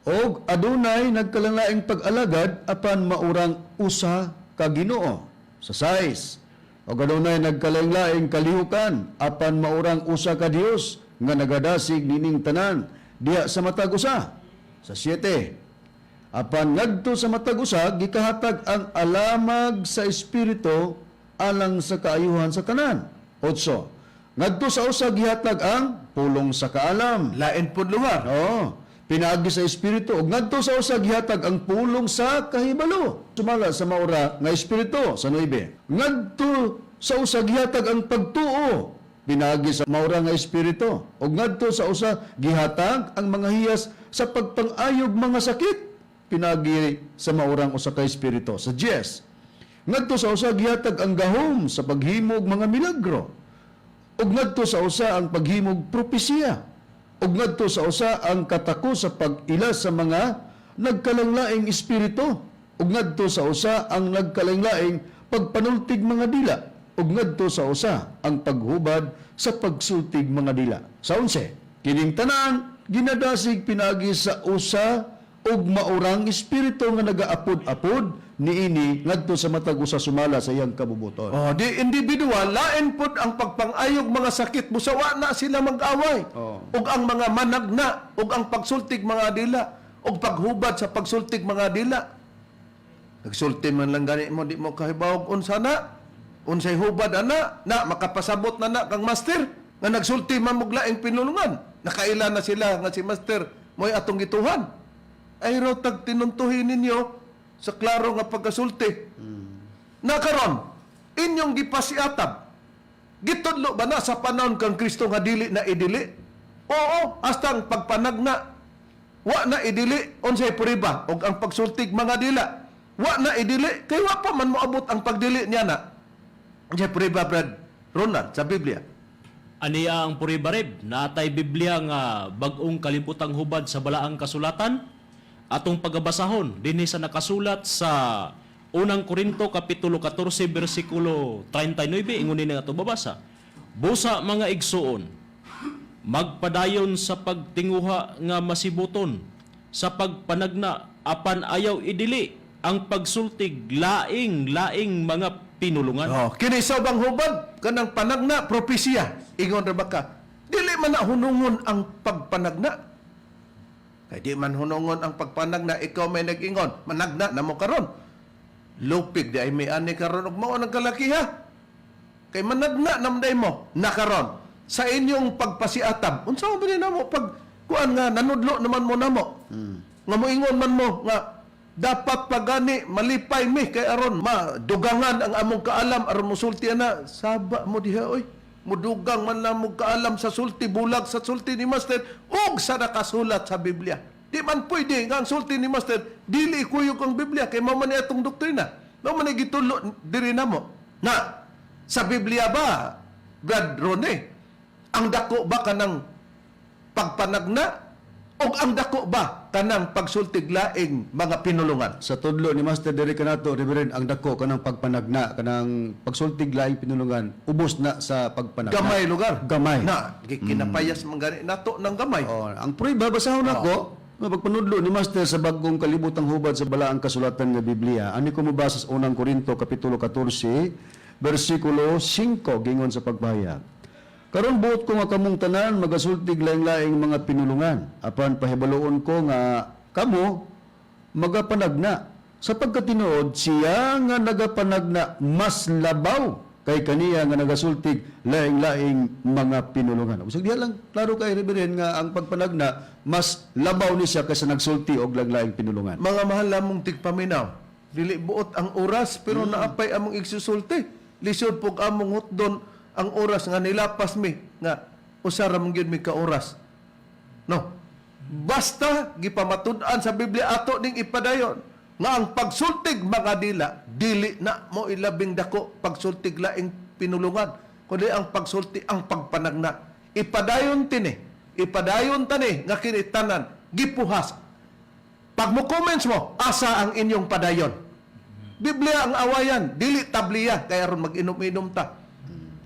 "Og adunay nagkalaing pag-alagad apan maurang usa ka Ginoo." Sa 6, "Og adunay nagkalaing-laing kalihukan apan maurang usa ka Dios nga nagadasig nining tanan diha sa matag usa." Sa 7, "Apan ngadto sa matag usa gikahatag ang alamag sa espiritu alang sa kaayuhan sa tanan." 8, "Ngadto sa usa gihatag ang pulong sa kaalam." Lain pud lugar. Oo. Pinaagi sa espiritu. Ug ngadto sa usa gihatag ang pulong sa kahibalo sumala sa maura nga espiritu. Sa 9, "Ngadto sa usa gihatag ang pagtuo pinaagi sa maura nga espiritu. Ug ngadto sa usa gihatag ang mga hiyas sa pagpang-ayog mga sakit pinaagi sa maurang usa ka espiritu." Sa 10, "Ngadto sa usa gihatag ang gahom sa paghimog mga milagro. Ug ngadto sa usa ang paghimog propesiya. Ug ngadto sa usa ang katako sa pag-ila sa mga nagkalainglaing espiritu. Ug ngadto sa usa ang nagkalainglaing pagpanultig mga dila. Ug ngadto sa usa ang paghubad sa pagsultig mga dila." Sa 11, "Kining tanan ginadasig pinagi sa usa ug maurang espiritu nga nagaapod-apod niini ngadto sa matag usa sumala sa iyang kabubuton." Oh, di individual, lain pud ang pagpangayog mga sakit, busa wa na sila mag-away. Ug ang mga managna, ug ang pagsultig mga dila, ug paghubad sa pagsultig mga dila. Nagsulti man lang gani mo, di mo kahibawog unsa na. Unsay hubad ana, na makapasabot na na kang Master nga nagsulti man mo laing pinulungan. Nakaila na sila nga si Master mo'y atong gituhan. Ay raw tag tinuntuhin ninyo sa klaro nga pagkasulti. Na karon, inyong gipasiatab. Gitudlo ba na sa panahon kang Kristo nga dili na idili? Oo, hasta ang pagpanagna wa na idili. Unsay puriba og ang pagsultig mga dila? Wa na idili kay wa pa man moabot ang pagdili niya na. Unsay puriba, Brad Ronald, sa Biblia? Aniya ang Puribarib, naatay Biblia nga bag-ong kalibutang hubad sa balaang kasulatan. Atong pagabasahon dinhi sa nakasulat sa unang Korinto kapitulo 14 bersikulo 39, ingon ni nga ato babasa. Busa, mga igsuon, magpadayon sa pagtinguha nga masibuton sa pagpanagna, apan ayaw idili ang pagsultig laing laing mga pinulungan. Oh, kini sa ubang hubad kanang panagna propesya. Ingon ra ba ka? Dili man na hunungon ang pagpanagna. Kay di man hunungon ang pagpanagna, ikaw may nag-ingon, managna na mo karon. Lupig di ay may ani karon ug mao nang kalakiha. Kay managna namday mo na karon sa inyong pagpasiatab. Unsa man ni namo pag kuan nga nanudlo naman mo namo? Nga moingon man mo nga dapat pagani malipay mi kay aron madugangan ang among kaalam aron mosulti ana saba mo diha oy. Mudugang man lang mo kaalam sa sulti, bulag sa sulti ni Master ug sa nakasulat sa Biblia. Di man pwede nga ang sulti ni Master dili ikuyog ang Biblia kay mao man ni atong doktrina. Mao man ni gitulo diri namo. Na sa Biblia ba, Brad Rone, ang dako ba kanang pagpanagna o ang dako ba kanang pagsultig laing mga pinulungan? Sa tudlo ni Master diri kanato, Reverend, ang dako kanang pagpanagna, kanang pagsultig laing pinulungan, ubos na sa pagpanagna. Gamay lugar. Gamay. Na, kinapayas man gani nato ng gamay. Oh, ang prueba basahon nako nga pagpanudlo ni Master sa Bagong Kalibutang Hubad sa Balaang Kasulatan nga Biblia. Ani ko mobasa sa Unang Korinto kapitulo 14 bersikulo 5, gingon sa pagpahayag. "Karon buot ko nga kamong tanan magasultig laing-laing mga pinulungan, apan pahibaluon ko nga kamo magapanagna, sapagkat tinuod siya nga nagapanagna mas labaw kay kaniya nga nagasultig laing-laing mga pinulungan." Usag diha lang klaro kay, Reverend, nga ang pagpanagna mas labaw ni siya kaysa nagsulti og laing-laing pinulungan. Mga mahal lamong tigpaminaw, dili buot ang oras pero naapay among igsusulti. Lisod pug among hutdon ang oras nga nilapas mi nga usa ra man gyud mi ka oras. No. Basta gipamatud-an sa Biblia, ato ning ipadayon nga ang pagsultig mga dila dili na mo ilabing dako pagsultig laing pinulungan kundi ang pagsulti ang pagpanagna. Ipadayon tini, ipadayon tani nga kini tanan gipuhas. Pag mo comments mo, asa ang inyong padayon? Biblia ang awayan, dili tabliya, kaya aron mag-inom-inom ta.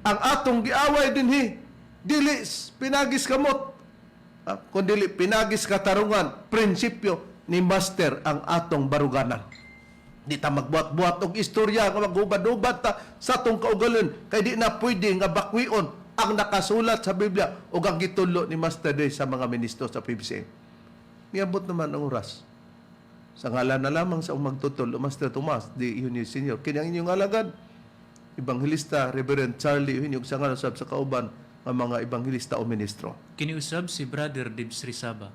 Ang atong giaway dinhi, dili pinagis kamot, kun dili pinagis katarungan, prinsipyo ni Master ang atong baruganan. Di ta magbuhat-buhat og istorya nga maghubad-hubad ta sa atong kaugalingon kay di na pwede nga bakwion ang nakasulat sa Biblia ug ang gitulo ni Master Day sa mga ministro sa PBCM. Niabot naman ang oras. Sa ngalan na lamang sa magtutol, Master Tomas D. Eugenio Sr. Kini ang inyong alagad, Ebanghelista Reverend Charlie Eugenio, sa ngalan sab sa kauban nga mga ebanghelista o ministro. Kiniusab si Brother Dibs Rizaba.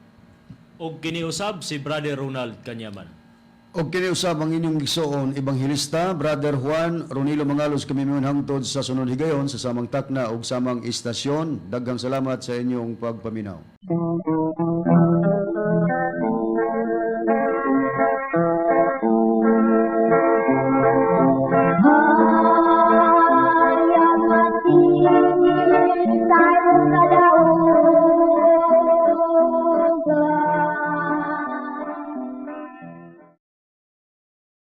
Og kiniusab si Brother Ronald Kanyaman. Og kini usab ang inyong igsoon, Ebanghelista Brother Juan Ronilo Mangalos, kami hangtod sa sunod higayon sa samang takna ug samang istasyon. Daghang salamat sa inyong pagpaminaw. Hayag mati, tayo.